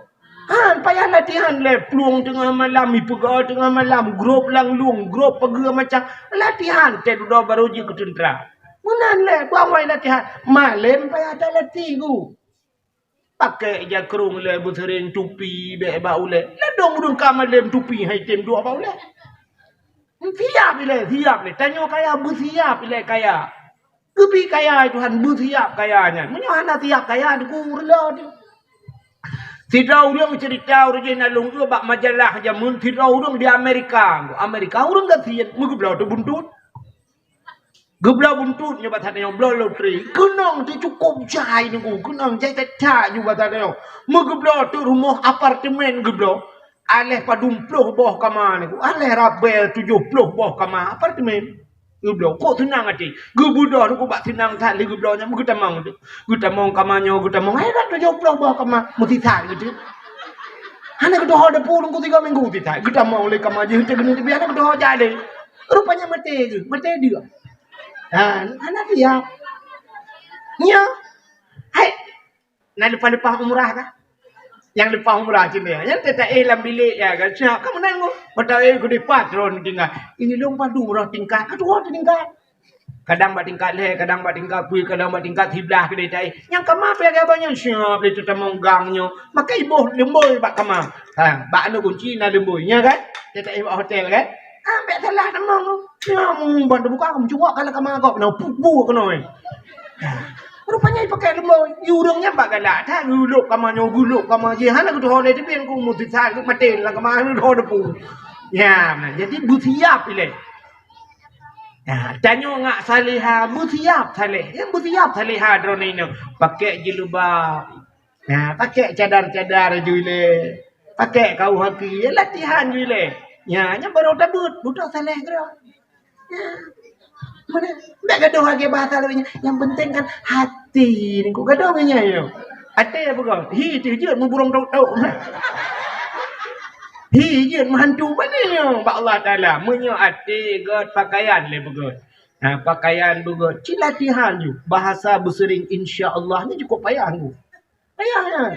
Han payah latihan lé plueng teungoh malam, ipeugah teungoh malam, grob lam lueng, grob pageue macam. Latihan teuh dudoe barô jeuet keu teuntra. Meunan lé, beu awai latihan. Malem payah talatih ngku. Pakèk jakrong lé, beuseuréng tupi bèk bak ulèe. Ladôm ureueng ka malem tupi hai tem duek bak ulèe. Siap ilèe, siap ilèe. Tanyoe kaya, beusiap ilèe kaya. Keubi kaya Tuhan, beusiap kaya nyan. Meunyoe hana siap kaya, teungku reuloh teuh. Sidroe ureueng ceurita ureueng jih na lôn eu bak majalah jameun, sidroe ureueng di Amerika. Amerika ureueng gasien, meugeubloe teuh buntut. Geubloe buntut nyoe bak tanyoe, bloe lotri. Keunong teuh cukôp jai nyoe, keunong jai that-that nyoe bak tanyoe. Meugeubloe teuh rumoh apartemen geubloe. Aléh padum ploh boh kama nyoe, aléh rabèe tujoh ploh boh kama apartemen. Geubloe, kok seunang até. Geubeudôh nyoe bak seunang that lé geubloe nyan, geutamong teuh. Geutamong kama nyoe, geutamong, hai, ka tujoh ploh boh kama, meusisat geuh teuh. Hana geudoh depu nunggu tiga minggu teuh that. Geutamong lé kama jih, teuh geuneuk teubiet, hana geudoh jak lé. Rupanya maté geuh, maté deuh. Ha, hana siap. Nyoe. Hai. Na leupah-leupah umrah kah? Nyang leupah umrah cit nyan. Nyan teuh taéh lam bilék ya kan. Siap ka meunan ngku. Meunan, eh, keu dipat droe tinggai. Ini lôn padum droe tingkat. Ka tuwoe tingkat. Kadang bak tingkat lhèe, kadang bak tingkat peuet, kadang bak tingkat siblaih keudéh taéh. Nyang kama pih lagèe abang nyan siap lé teutamong gang nyoe. Maka iboh leumbôi bak kama. Ha, bak aneuk kunci na leumbôi. Nya kan? Teuh taéh bak hotel kan? Ah, bèk salah tamong tu. Ya, ban teubuka, meucungok ka lam kama gob. Nah, pu-, pu keunoe. Rupanya ipakèk leumbôi. Ureueng nyan bak galak that, geulôk kama nyoe, geulôk kama jih. Hana geudoh lé teubiet, ku meuteusat, ku maté lam kama, hana geudoh depu. Ya, nah, jadi beusiap ilèe. Ya, tanyoe ngat salehah, beusiap saleh. Ya, beusiap salehah droeneuh. Pakèk jilbab. Nah, pakèk cadar-cadar ju ilèe. Pakèk kaos khaki, latihan ju ilèe. Nyan, nyan barô tabeuet, beutôi saléh keudroe. Nyan. Meunan, bèk gadoh lagèe bahasa lagèe nyan. Yang penting kan hati ni, kok gadoh ngon nyan, yo. Até peugah, hi teuh jeuet meuburông tok-tok. Hi jeuet meuhantu bani nyoe bak Allah Taala. Meunyoe até gèt, pakaian lé beugèt. Ha, pakaian beugèt. Cit latihan ju. Bahasa beuseuring insya Allah ni cukup payah ju. Payah nyan.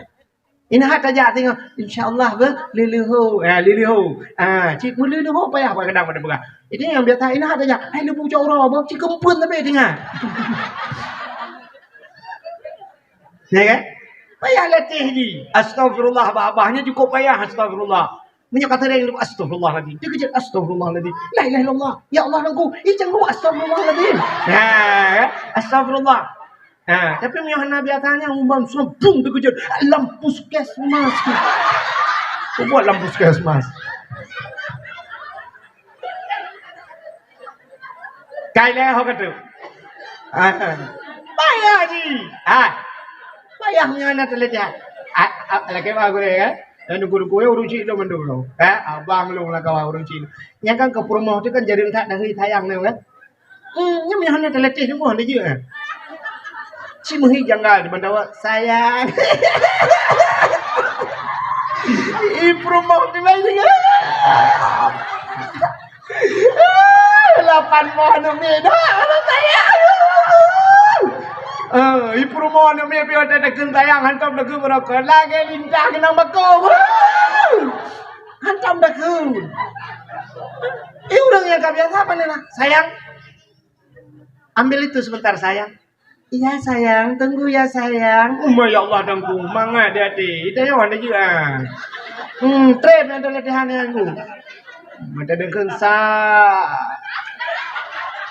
Inan that tajak singoh, insya Allah beuh, leuleho. Ha, leuleho. Ha, cit meuleuleho payah bak kadang pada peugah. Itu nyang biasa inan that tajak. Hai leubeh cok uroe beuh, cit keumpeuen sabe teungoh. Ya kan? Payah latih jih. Astagfirullah bak babah nyan cukup payah astagfirullah. Meunyoe ka seuréng, astagfirullahaladzim. Teukeujot, astagfirullahaladzim. La ilaha illallah. Ya Allah, Tuhanku. Ih, canggu, astagfirullahaladzim. Ha, kan? Astagfirullah. Ha, tapi meunyoe hana biasa nyan, umam seumpung teukeujot. Lam puskesmas. Peue buet lam puskesmas? Kai lé ho katu. Ah. Payah jih. Ah. Payah nyan na teuleudeh. Ah, ah, lagèe bak gurèe kan? Dan guru-guru ureueng chik lôn mandum lôn. Eh, abang lôn lah kawan ureueng chik. Nyan kan keu peurumoh tu kan jareueng that dari sayang tu kan? Hmm, nyan meuhan na teuleudeh tu pun dia je. Cik meuhi janggal di bantawa sayang. Ih, peurumoh tu lain. Lapan boh aneuk miet dah, aneuk sayang. Eh, ipeurumoh aneuk miet piôh teuh takheun sayang, hantom takheun beurokot. Lagèe lintah keunong bakong. Hantom takheun. Eh, ureueng nyang ka biasa pane na? Sayang. Ambil itu sebentar, sayang. Iya, sayang. Tunggu ya, sayang. Uma, ya Allah, Tuhanku. Mangat di até. Ita nyoe hana jeuet, ah. Hmm, trép nyang teuleudeh nyan ku. Mata deungon sa.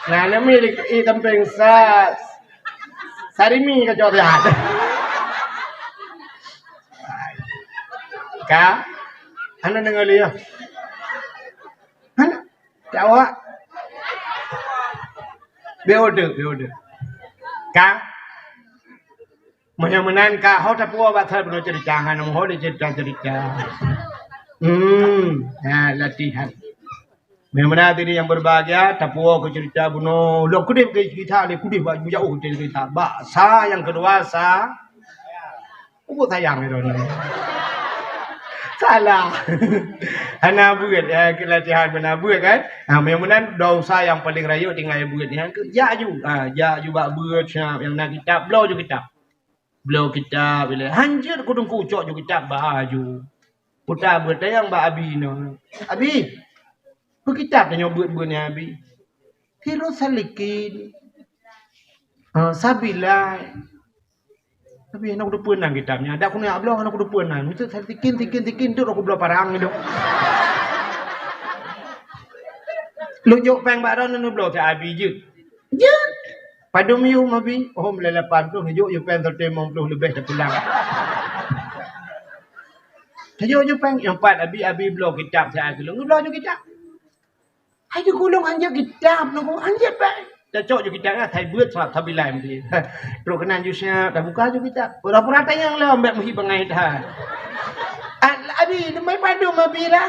Nah, nami di, i, tampéng sa. Sarimi kacok sihat. Ka? Hana deungoe lé nyoe? Hana? Cak awak? Beu deuh, beu deuh. Ka? Meunyoe meunan ka, ho tapuwoe bak that bunoe ceurita, hana meuho lé ceurita-ceurita. Hmm, ha, latihan. Meunyoe meunan hadirin yang berbahagia, tapuwoe keu ceurita bunoe. Lôn keudeh bak ceurita, lé keudeh bak jauh ceurita. Bak sa nyang keudua sa. Ubak sayang itu ni. Salah. Hana beuet, ya, keu latihan hana beuet kan? Ha, meunyoe meunan dosa nyang paleng rayeuk tinggai beuet nyan keu jak ju. Ha, jak ju bak beuet siap nyang na kitab, bloe ju kitab. Bloe kitab ilée. Hanjeuet kudong kucok ju kitab bak aju. Kuta beuet tanyong bak abi nyoe. Abi, peue kitab tanyoe beuet-beuet nyan abi? Sirus Salikin. Ha, Sabilai. Tapi hana kuteupeu nan kitab nyan. Dak keuneuk bloe hana kuteupeu nan. Meuteuk Salikin, Salikin, Salikin tu aku bloe parang tu. Lôn jok péng bak droeneuh neubloe keu abi jeuet. Jeuet. Padum yum abi? Oh, meulai lapan ploh, jok yum péng seratus lima puluh leubeh teupulang. Tajok ju péng nyang pat abi, abi bloe kitab siat keu lôn. Geubloe ju kitab. Hai ju gulong hanjeuet kitab nunggu hanjeuet péng. Tacok ju kitab nyan, hai beuet surat Sabilai meuti. Trok keunan ju siap, tabuka ju kitab. Pura-pura tanyong lom, bék meuhi bangai that. A-, abi, leumbai padum abi lah.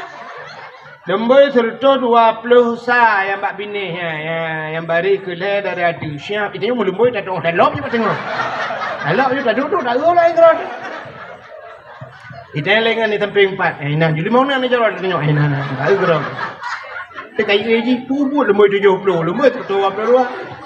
Leumbai seratus dua puluh sa nyang bak binéh nyan, ya, nyang bareh keu lhèe dari ateueh. Siap, itu nyang meulumboi tatong dalom je bak teungoh. Dalom je taduek-duek, tak ureueng laén keudroe. Itai lé ngon di sampéng pat. Eh, nah, juli mau na jalan tengok. Eh, nah, nah, baru gerak. Dia kayu ji, pubut lemboi tujuh puluh, lemboi seratus dua puluh dua.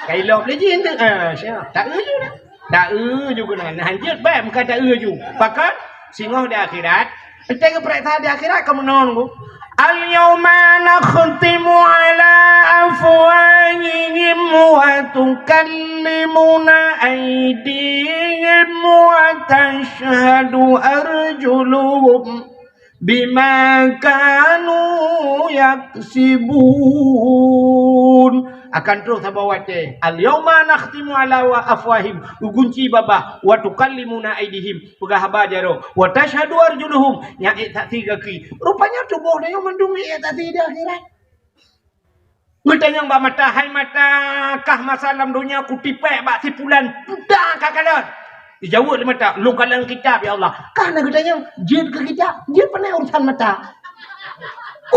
Kayu lop lagi, ah, siap. Tak eu ju dah. Tak eu ju kena. Nah, hanjeuet baik muka tak eu ju. Pakat singoh di akhirat. Kita ke periksa di akhirat kamu nunggu. Al-yawma nakhtimu ala afwahihim wa tukallimuna aydihim wa tashhadu arjuluhum bima kanu yaksibun. Akan troh saboh watée. Al-yawma nakhtimu ala wa afwahihim, ugunci babah, wa tukallimuna aydihim, peugah haba jaroe, wa tashhadu arjuluhum, nyang ék saksi gaki. Rupanya tuboh tanyoe mandum ék saksi di akhirat. Geutanyong bak mata, hai mata, kah masa lam donya kutipék bak si pulan puta ka kalon? Ijaweueb lé mata, lôn kalon kitab, ya Allah. Kah na geutanyong, jeuet keu kitab, jeuet pane urusan mata.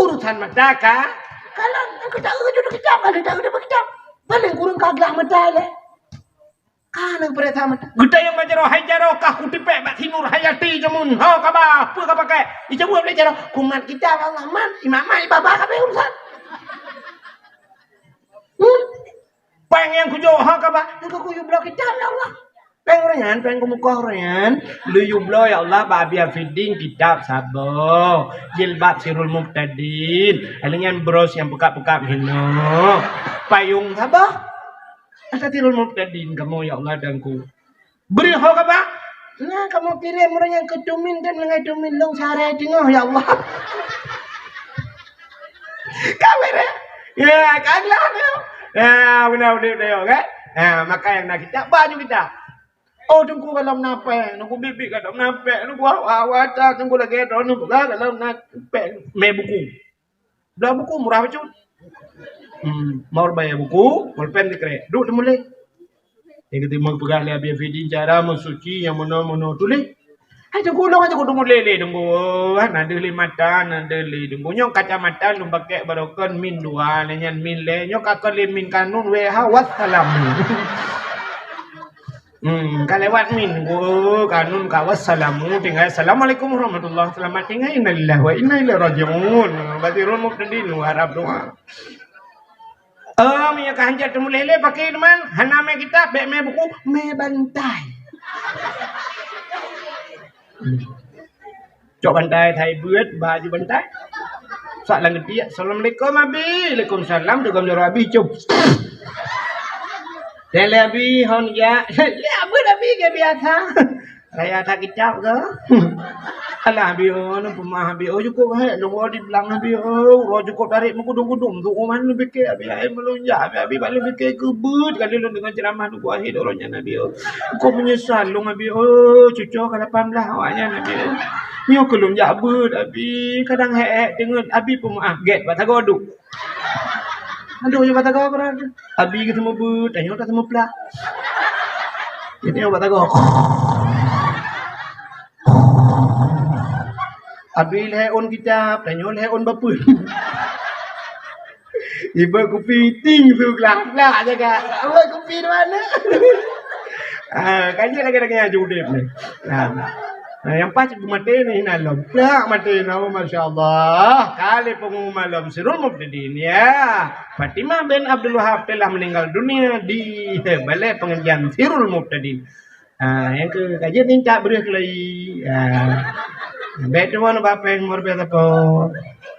Urusan mata ka kalon, keu ta eu ju kitab, ka ta eu ju kitab. Paléng kureueng ka glah mata lé. Ka na geupeuriksa mata. Geutanyong bak jaroe, hai jaroe, kah kutipék bak si Nurhayati jameun. Ho kaba, peue ka pakai? Ijaweueb lé jaroe, kumat kitab Allah, mat, imat-mat, ibaba ka habéh urusan. Hmm? Péng nyang kujok, ho kaba? Nyoe kuyue bloe kitab, ya Allah. Péng ureueng nyan, péng keumukoh ureueng nyan. Lôn yue bloe, ya Allah, bak Abi Afidin kitab saboh. Jilbab Sirul Mubtadin. Lalu nyan bros nyang peukab-peukab hinoe. Payong saboh. Ata Sirul Mubtadin kamoe, ya Allah, dan ku. Bri ho kaba? Nah, kamoe kirém ureueng nyang keu tumin dan leungai tumin lôn sehari teungoh, ya Allah. Ka beureh. Ya, ka glah nyoe. Ya, beuna udép nyoe, kan? Ha, maka nyang na kitab, ba ju kitab. Oh, teungku, golom na péng, teungku, biet-biet golom na péng, teungku, awai-awai that, teungku, lagèe droeneuh peugah golom na péng. Mé buku. Bloe buku murah bacut. Hmm, mau bayar buku, pulpen dikrek. Duek teumuléh. Nyang keutimong peugah lé Abi Afidin cara meusuci nyang meunoe-meunoe tuléh. Hai teungku, ulôn aja kuteumuléh lé teungku. Hana deuh lé mata, hana deuh lé teungku. Nyoe kacamata lôn pakék barokon min dua, lé nyan min lé. Nyoe ka kon lé min kanun W H wassalam. Hmm, ka lewat min. Oh, kanun ka wassalamu, tinggai assalamualaikum warahmatullah. Selamat tinggai, innalillahi wa inna ilaihi rajiun. Basirul Mubtadin, harap doa. Oh, meunyoe ka hanjeuet teumuléh lé, paké teuma, hana mé kitab, bék mé buku, mé bantai. Cok bantai, that beuet, ba ju bantai. Sak lam geutiek, "Assalamualaikum, Abi." "Waalaikumsalam," teugom jaroe Abi, cop. Lé Abi, hon jak. Lé beuet Abi, ka biasa. Raya that kicap ke? Alah, Abi, oh, neupeumeu'ah, Abi, oh, cukôp hék, lôn di blang, Abi, oh, uroe cukôp tarek meukudum-kudum, tu uman lôn pike, Abi, ai meulôn jak, Abi, Abi, bak lôn pike keu beuet kali lôn deungoe ceuramah Teungku Wahid uroe nyan, Abi, oh. Cukôp meunyeusal lôn, Abi, oh, cucoe ka lapan blah awak nyan, Abi, oh. Nyoe keu lôn jak beuet, Abi, kadang hék-hék teungeut, Abi, peumeu'ah, gét bak sagoe duek. Aduh, nyoe bak sagoe keudroe. Abi geuseumeubeuet, tanyoe taseumeuplah. Jadi nyoe bak sagoe. Abi lhèe ôn kitab, tanyoe lhèe ôn bapeue. Ibeuet kupi ting su glah-glah jaga. Ibeuet kupi di mana? Ah, kan jeuet lagèe-lagèe nyan udép ni. Nah. Nah, nyang pas geumaté ni hina lom. Plak maté na, oh, masya Allah. Ka lheueh peungumuman lom Sirul Mubtadin, ya. Fatimah bin Abdul Wahab telah meninggal dunia di balai pengajian Sirul Mubtadin. Ah, nyang keu ka jeuet ni tak breuh keulai. Ah. Bèk tuan bapeng meureubèe sapo.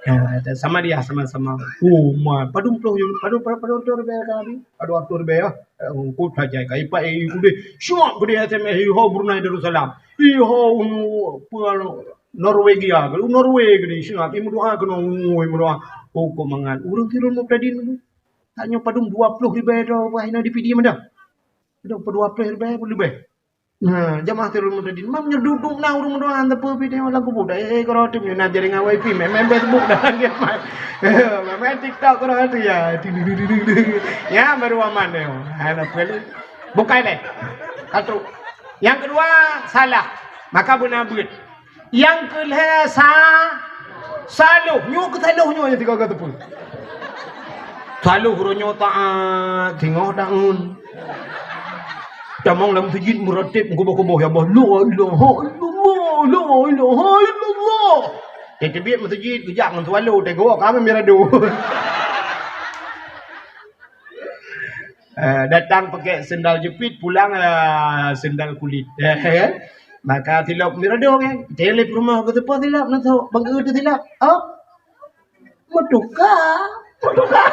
Ah, sama dia sama-sama. Oh, ma, padum ploh, padum, padum, padum ploh ribèe ka habis. Padum ploh ribèe ya. Eh, ungkot saja ka ipak, eh, udeh. Syok geude S M S, iho Brunei Darussalam. Iho unu, peue, Norwegia, Norway geude, syok, i meudoa keunoe, ui, meudoa. Oh, kok mangat. Ureueng Sirul Mubtadin tu. Tak nyoe padum dua ploh ribèe droe, bah, hina di P D M dah. Padum dua ploh ribèe pun leubeh. Nah, jamaah Sirul Mubtadin. Mam nyoe duek-duek na ureueng meudoa, tapi tengok lam kubu dah, eh, eh, karo tu nyoe na jaringan wifi, main, main Facebook dah, dia main. Main TikTok karo tu ya. Ya, baru aman dia. Hai, nak apa lagi? Bukai deh. Satu. Yang kedua, salah. Maka beuna beuet. Nyang keu lhèe sa-, saloh. Nyoe keu saloh nyoe nyang tiga-tiga teupeu. Saloh uroe nyoe taat, singoh taun. Tamong lam meuseujid meurateb meukuboh-kuboh, ya Allah, la ilaha illallah, la ilaha illallah. Teubiet meuseujid, geujak ngon swallow, teugok ka ngon mirado. Eh, datang pakai sendal jepit, pulang, eh, sendal kulit. Eh, kan? Maka silop mirado kan. Teuh lé peurumoh keu teupeu silop na sok, bang eu teuh silop. Oh. Meutuka, meutuka.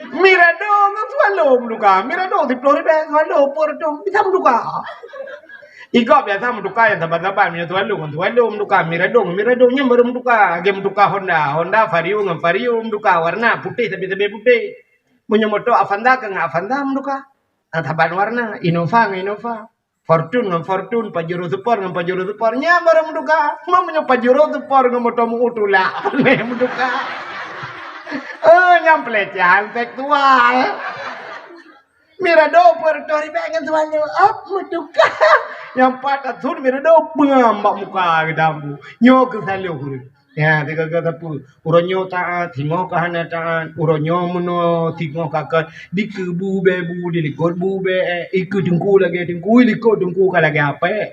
Mirado ngon swallow meutuka. Mirado siploh ribèe, swallow peuet reutôh, bisa meutuka. Igob biasa meutuka nyang saban-saban, meunyoe swallow ngon swallow meutuka, mirado ngon mirado, nyan baru meutuka. Lagèe meutuka Honda, Honda Vario ngon Vario meutuka, warna putéh sabe-sabe putéh. Meunyoe moto Avanza keu ngon Avanza meutuka. Ah, saban warna, Innova ngon Innova, Fortuner ngon Fortuner, Pajero Sport ngon Pajero Sport, nyan baru meutuka. Meunyoe Pajero Sport ngon moto meu tulak, meutuka. Oh, nyan pelecehan seksual. Mirado peuet reutôh ribèe ngon swallow, ap, meutuka. Nyang pat ratus mirado peungam bak muka geutampu. Nyoe keu saloh ureueng. Ya, tiga-tiga teupeu. Uroe nyoe taat, singoh ka hana taat. Uroe nyoe meunoe, singoh ka kon. Dikeue bu bèe bu, dilikot bu bèe, eh, ikeue teungku lagèe teungku, ilikot teungku ka lagèe apèe.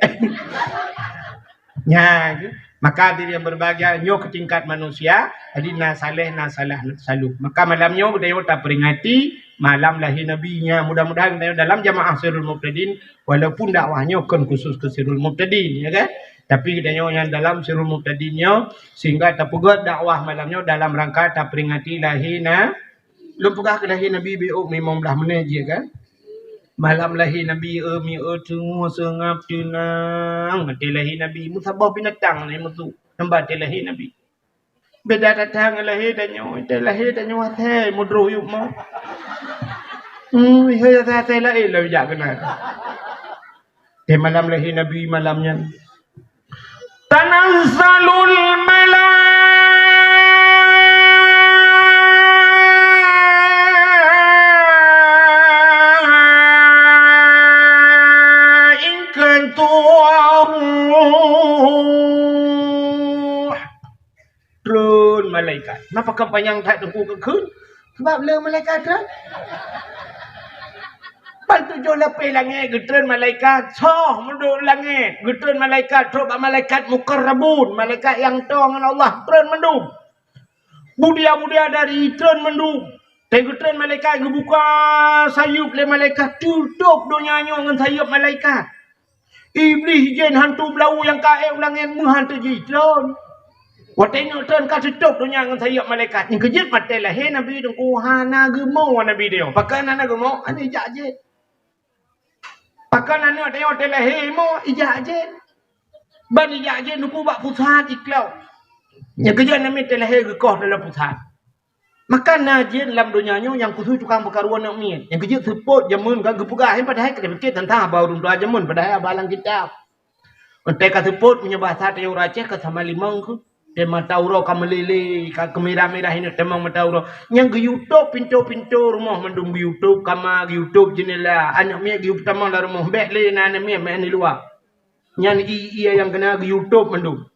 Nyan, maka hadirin yang berbahagia, nyoe keu tingkat manusia, jadi na saleh, na salah, na saloh. Maka malam nyoe geutanyoe taperingati malam lahé Nabi nyan. Mudah-mudahan geutanyoe dalam jamaah Sirul Mubtadin, walaupun dakwah nyoe kon khusus keu Sirul Mubtadin, ya kan? Tapi geutanyoe nyang dalam Sirul Mubtadin nyoe, sehingga tapeugöt dakwah malam nyoe dalam rangka taperingati lahé na-, lôn peugah keu lahé Nabi beu limong blah menit jih, kan? Malam lahé Nabi, eu mi eu teungoh seungab teunang. Watèe lahé Nabi, meusaboh binatang lé meusu. Namba watèe lahé Nabi. Beda that-that ngon lahé tanyoe. Watèe lahé tanyoe asèe meudroh yup mo. Hmm, ihôi asèe-asèe laén lom jak keunan. Di malam lahé Nabi malam nyan. Tanazzalul malaikatu war-ruh. Treun malaikat. Napa kampanye that teungku keu kheun? Sabab le malaikat treun. Ban tujoh lapéh langét geutreun malaikat, soh meuduek langét geutreun malaikat, trok bak malaikat muqarrabun, malaikat nyang toe ngon Allah, treun mandum. Budia-budia dari treun mandum. Watèe geutreun malaikat, geubuka sayeup lé malaikat, tutôp donya nyoe ngon sayeup malaikat. Iblih, jén, hantu beulawu nyang ka ék u langét meuhan teujitreun. Watèe nyoe treun ka tutôp donya ngon sayeup malaikat. Nyang keujeuet watèe lahé Nabi Teungku hana geumo Nabi nyoe. Pakon hana geumo? Hana ijak jén. Pakon aneuk tanyoe watèe lahé mo ijak jén. Ban ijak jén Teungku bak pusat iklok. Nyang keujeuet aneuk miet teulahé geukoh dalam pusat. Maka na jén lam donya nyoe nyang khusos tukang peukaru aneuk miet. Nyang keujeuet seupôt jameun ka geupeugah, padahai ka tapike teuntang haba ureuëng tuha jameun, padahai haba lam kitab. Watée ka seupôt meunyoe basa tanyoe ureuëng Aceh ka sama limong kheueh. Watée mata uroe ka meuleleh, ka keumirah-mirah ineuk tamong mata uroe. Nyang geuyue tôb pintoe-pintoe rumoh mandum geuyue tôb, kama geuyue tôb, jeunela, aneuk miet geuyue peutamong lam rumoh, bék lé na aneuk miet meu'en di luwa. Nyan ie-ie nyang keuna geuyue tôb mandum.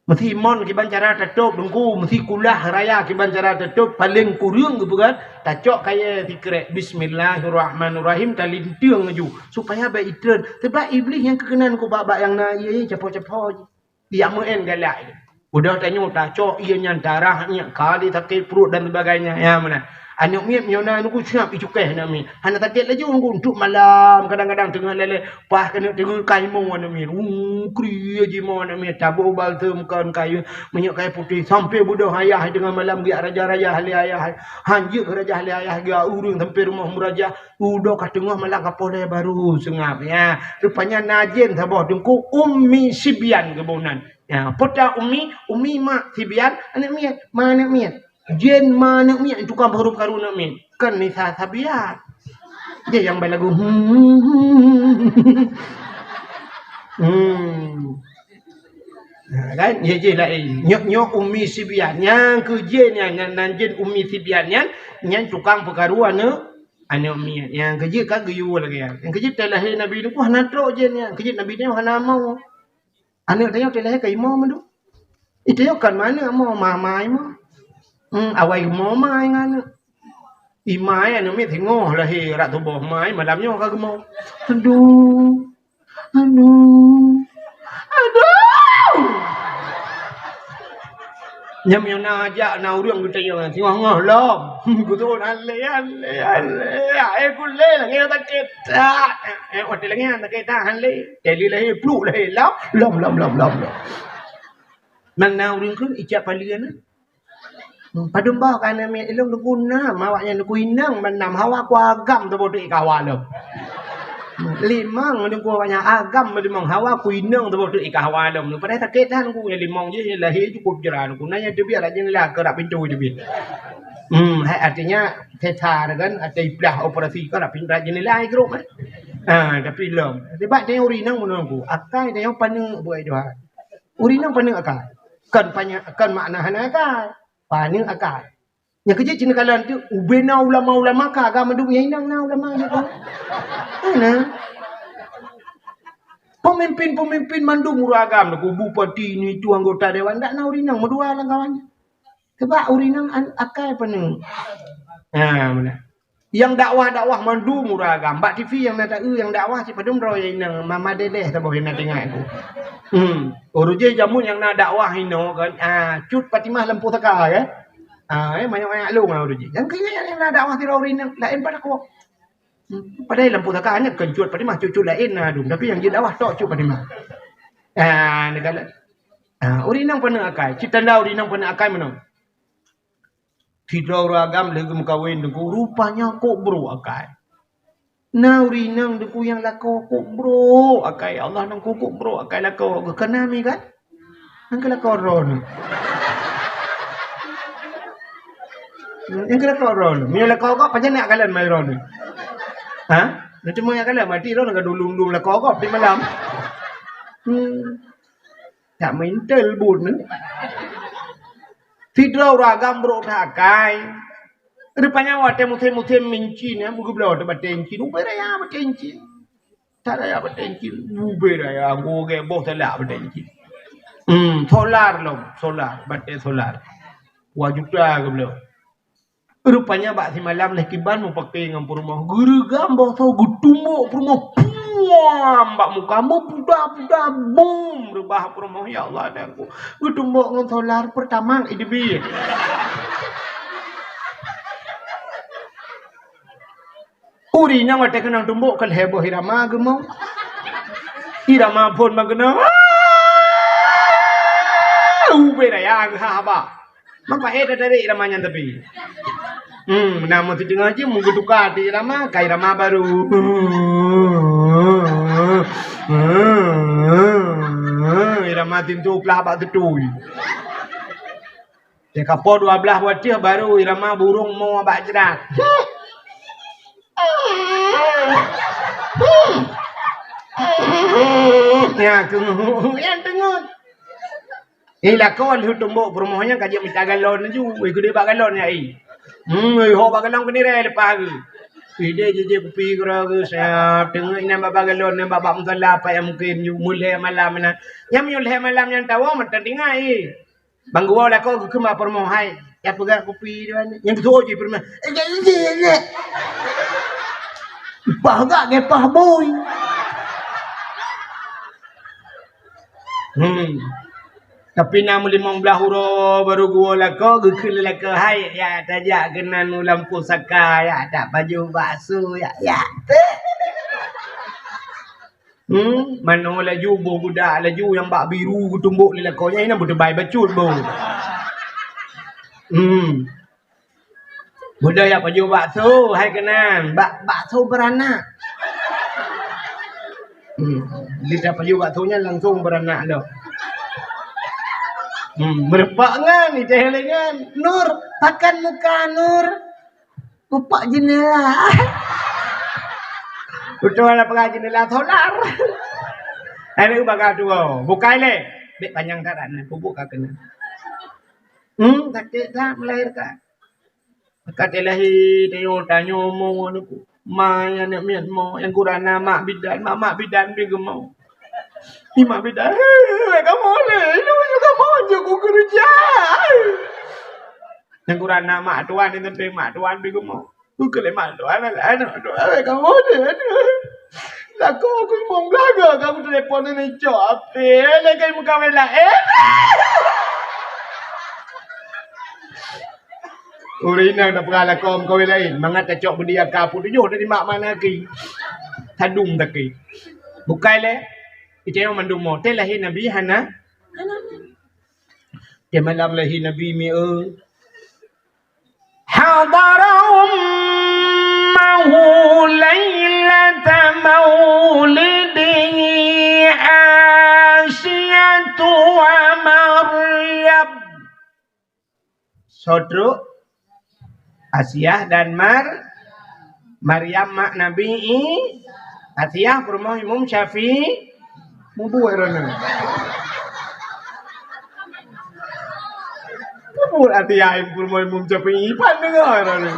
Meusi mon kiban cara tatôb Teungku, meusi kulah raya kiban cara tatôb, paleng kureueng geupeugah, tacok kayée sikrek, "Bismillahirrahmanirrahim," talinteung laju, supaya bék itreun. Sabab Iblih nyang keukeunan keu bak-bak nyang na ie, ie capo-capo jih. Ijak meu'en galak jih. Udah tanyoe tacok ie nyan tarah nyan kali sakét pruet dan sebagainya. Ya, meunan. Aneuk miet meunyoe na Teungku seungab icukéh aneuk miet. Hana sakét laju Teungku, untuk malam kadang-kadang teungoh leleh, paih keuneuk teungoh ka imoe aneuk miet. Uh, kriet jimoe aneuk miet, taboh balsem kon kayée minyeuk kayée putéh sampoe beudôh ayah teungoh malam geujak raja-raja lé ayah. Han jeuet raja lé ayah geujak ureuëng sampoe rumoh meuraja. Udah ka teungoh malam ka poh lhée baru seungab. Ya, rupanya na jén saboh Teungku Ummi Sibyan geuboh nan. Ya, peue ta Ummi, Ummi mak, Sibyan aneuk miet, ma aneuk miet. Jén ma aneuk miet, tukang peukaru-karu aneuk miet. Kan Nisa Sabian. Dia yang main lagu. Hmm. Hmm. Ha, kan? Ya, jén laén. Nyoe, nyoe Ummi Sibyan. Nyang keu jén nyan, nyan, nan jén Ummi Sibyan nyan, nyan tukang peukaru aneuk, aneuk miet. Nyang keu jén ka geuyue lagée nyan. Nyang keu jén teulahé Nabi Nuh hana trok jén nyan. Keu jén Nabi Nuh hana mo. Aneuk tanyoe teulahé ka imoe mandum. Iteunyoe kon aneuk mo, ma-ma imoe. Hmm, awai geumo ma ngon aneuk. Ima aneuk miet singoh lahé rot tuboh ma, malam nyoe ka geumo. Aduh. Aduh. Aduh. Nyang meunyoe na jak na ureuëng geutanyong singoh-ngoh lom. Geutuon alé, alé, alé. Eh, kulé lagée sakét that. Eh, watée lagée nyan sakét that, han lé. Jadi lahé, pluk lahé, lom, lom, lom, lom, lom, lom. Nang na ureuëng kheun ijak palian na. Hmm, padum bah ka aneuk miet ilong Teungku nam, awaknyan Teungku inong ban nam, hawa ku agam teuboh teuk i kawa lom. Limong Teungku awaknyan agam limong, hawa ku inong teuboh teuk i kawa lom. Padahai sakét that Teungku, nyang limong jih lahé cukup jra Teungku. Na nyang teubiet rot jeunela keu rot pintoe teubiet. Hmm, hai artinya sesar kan, atau iblah operasi kan rot pin-, rot jeunela ai grup kan. Ha, tapi lom. Sebab tanyoe ureuëng inong meunurot Teungku, akai tanyoe paneuk buet Tuhan. Ureuëng inong paneuk akai. Kon paneuk, kon makna hana akai. Paneuk akai. Nyang keu jeuet cit neukalon teuk, ubena ulama-ulama ka agam mandum nyang inong na ulama nyoe ka. Hana. Pemimpin-pemimpin mandum ureuëng agam, Teungku, bupati, ini, itu, anggota dewan, dak na ureuëng inong meudua lam kawan. Sebab ureuëng inong an-, akai paneuk. Ha, meunan. Nyang dakwah-dakwah mandum ureuëng agam. Bak T V nyang na taeu nyang dakwah cit padum droe nyang inong, mama dedeh saboh nyang na teuingat Teungku. Hmm. Ureuëng jih jameun nyang na dakwah inoe kan, ah, Cut Fatimah Lampu Saka kan. Ah, eh, manyak-manyak lôn ureuëng jih. Nyang keu nyang na dakwah sidroe ureuëng inong laén pat aku. Hmm. Padahai Lampu Saka nyan kon Cut Fatimah, cut-cut laén na dum. Tapi nyang jeuet dakwah tok Cut Fatimah. Ah, neukalon. Ah, ureuëng inong paneuk akai. Cit tanda ureuëng inong paneuk akai meunoe. Sidroe ureuëng agam lheueh geumeukawen Teungku, rupanya kok brok akai. Na ureuëng inong Teungku nyang lakoe kok brok akai, Allah Teungku kok brok akai lakoe, geukeunami kan? Nyang keu lakoe droeneuh. Nyang keu lakoe droeneuh. Meunyoe lakoe gob, pajan nak kalon mai droeneuh? Ha? Nanti mau nyang kalon, mati droeneuh ka dulum-dulum lakoe gob di malam. Hmm. Tak mental bun ni. Sidroe ureuëng agam brok that akai. Rupanya watée musém-musém mincin, ya, beugubloe teuh batée incin, ubé raya batée incin. That raya batée incin, ubé raya, gogée boh salak batée incin. Hmm, solar lom, solar, batée solar. Dua juta geubloe. Rupanya bak simalam lheueh kiban mupakè ngon peurumoh. Geureugam boh soe geutumbok peurumoh. Puam! Bak muka meupuda-puda, bum! Reubah peurumoh, ya Allah, Tuhanku. Geutumbok ngon solar Pertamax i teubiet. Ureuëng inong watée keunong tumbok ka lhée boh irama geumo. Irama phon bak keunong. Ubé raya geuhah haba. Meupaét tarék irama nyan tapi. Hmm, na meuteungoh jeuem geuteuka ateueh irama, ka irama barô. Ha, irama tintu plah bak teutui. Teuka po dua blaih watèe baru irama burông mo bak jrat. Ya, keu-, nyang teungeut. Eh, lakoe lheueh tumbok peurumoh nyan ka jeuet mita galon laju. Weh, keudeh bak galon nyan, eh. Hmm, eh, ho bak galon keunirée leupah geuh. Ideh jijak kupi keudroe geuh, siap teungeut inan bak galon nyan bak, bak musala apa nyang mungken ju meulhèe malam nyan. Nyang meunyoe lhèe malam nyan tawoe mantong tinggai, eh. Bang geuwoe lakoe geukheun bak peurumoh, "Hai, ya peugah kupi dua ni." Nyang geutuwoe jih peurumoh, "Eh, jak izin, eh." Pah gak, gepah boy. Hmm. Tapi na meulimong blaih uroe baru geuwoe lakoe, geukheun lé lakoe, "Hai, ya tajak keunan u lampôh saka, ya tak pajoh bakso, ya, ya." Hmm, manoe laju, boh budak laju nyang bak biru geutumbok lé lakoe nyan, inan beuteubai bacut boh. Hmm. Beudôh jak pajoh bakso, hai keunan, bak, bakso beuranak. Hmm. Lheueh pajoh bakso nyan langsong beuranak lom. Hmm, meureupak ngon, iteh lé ngon. "Nur, pakan muka Nur." Buka jendela. Beutôi lah peugah jendela solar. Aneuk bagah tuwoe. Bukai lé. Bèk panyang that, aneuk pupuk ka keunan. Hmm, sakét that melahirkan. Ka teulahé, tanyoe, tanyoe mo aneuk. Ma nyang aneuk miet mo, nyang gurana mak bidan, mak, mak bidan pi geumo. Ni mak bidan, "Hei, kamoe lé, ilôn juga mo jeuet kukeureuja." Nyang gurana mak tuan, nyang teuntèe mak tuan pi geumo. Bukan lé mak tuan, aneuk tuan, kamoe deh, aduh. Lakoe aku limong belaga, kamu telepon ini cok api, lagi muka bela, eh. Ureueng inong tapeugah lakoe muka bela lain, mangat tacok beudia ka pun tujoh dari mak mana lagi. Tadum taki. Bukai lé, icayong mandum mo, teh lahé Nabi hana. Di malam lahé Nabi mi'eu. Hadara ummahu lailata maulidihi Asiyatu wa Maryam. Soe trok? Asiah dan Mar-, Maryam mak Nabi I-, Asiah peurumoh Imam Syafi'i, mubuet droeneuh. Mubuet Asiah peurumoh Imam Syafi'i, pan deungoe droeneuh.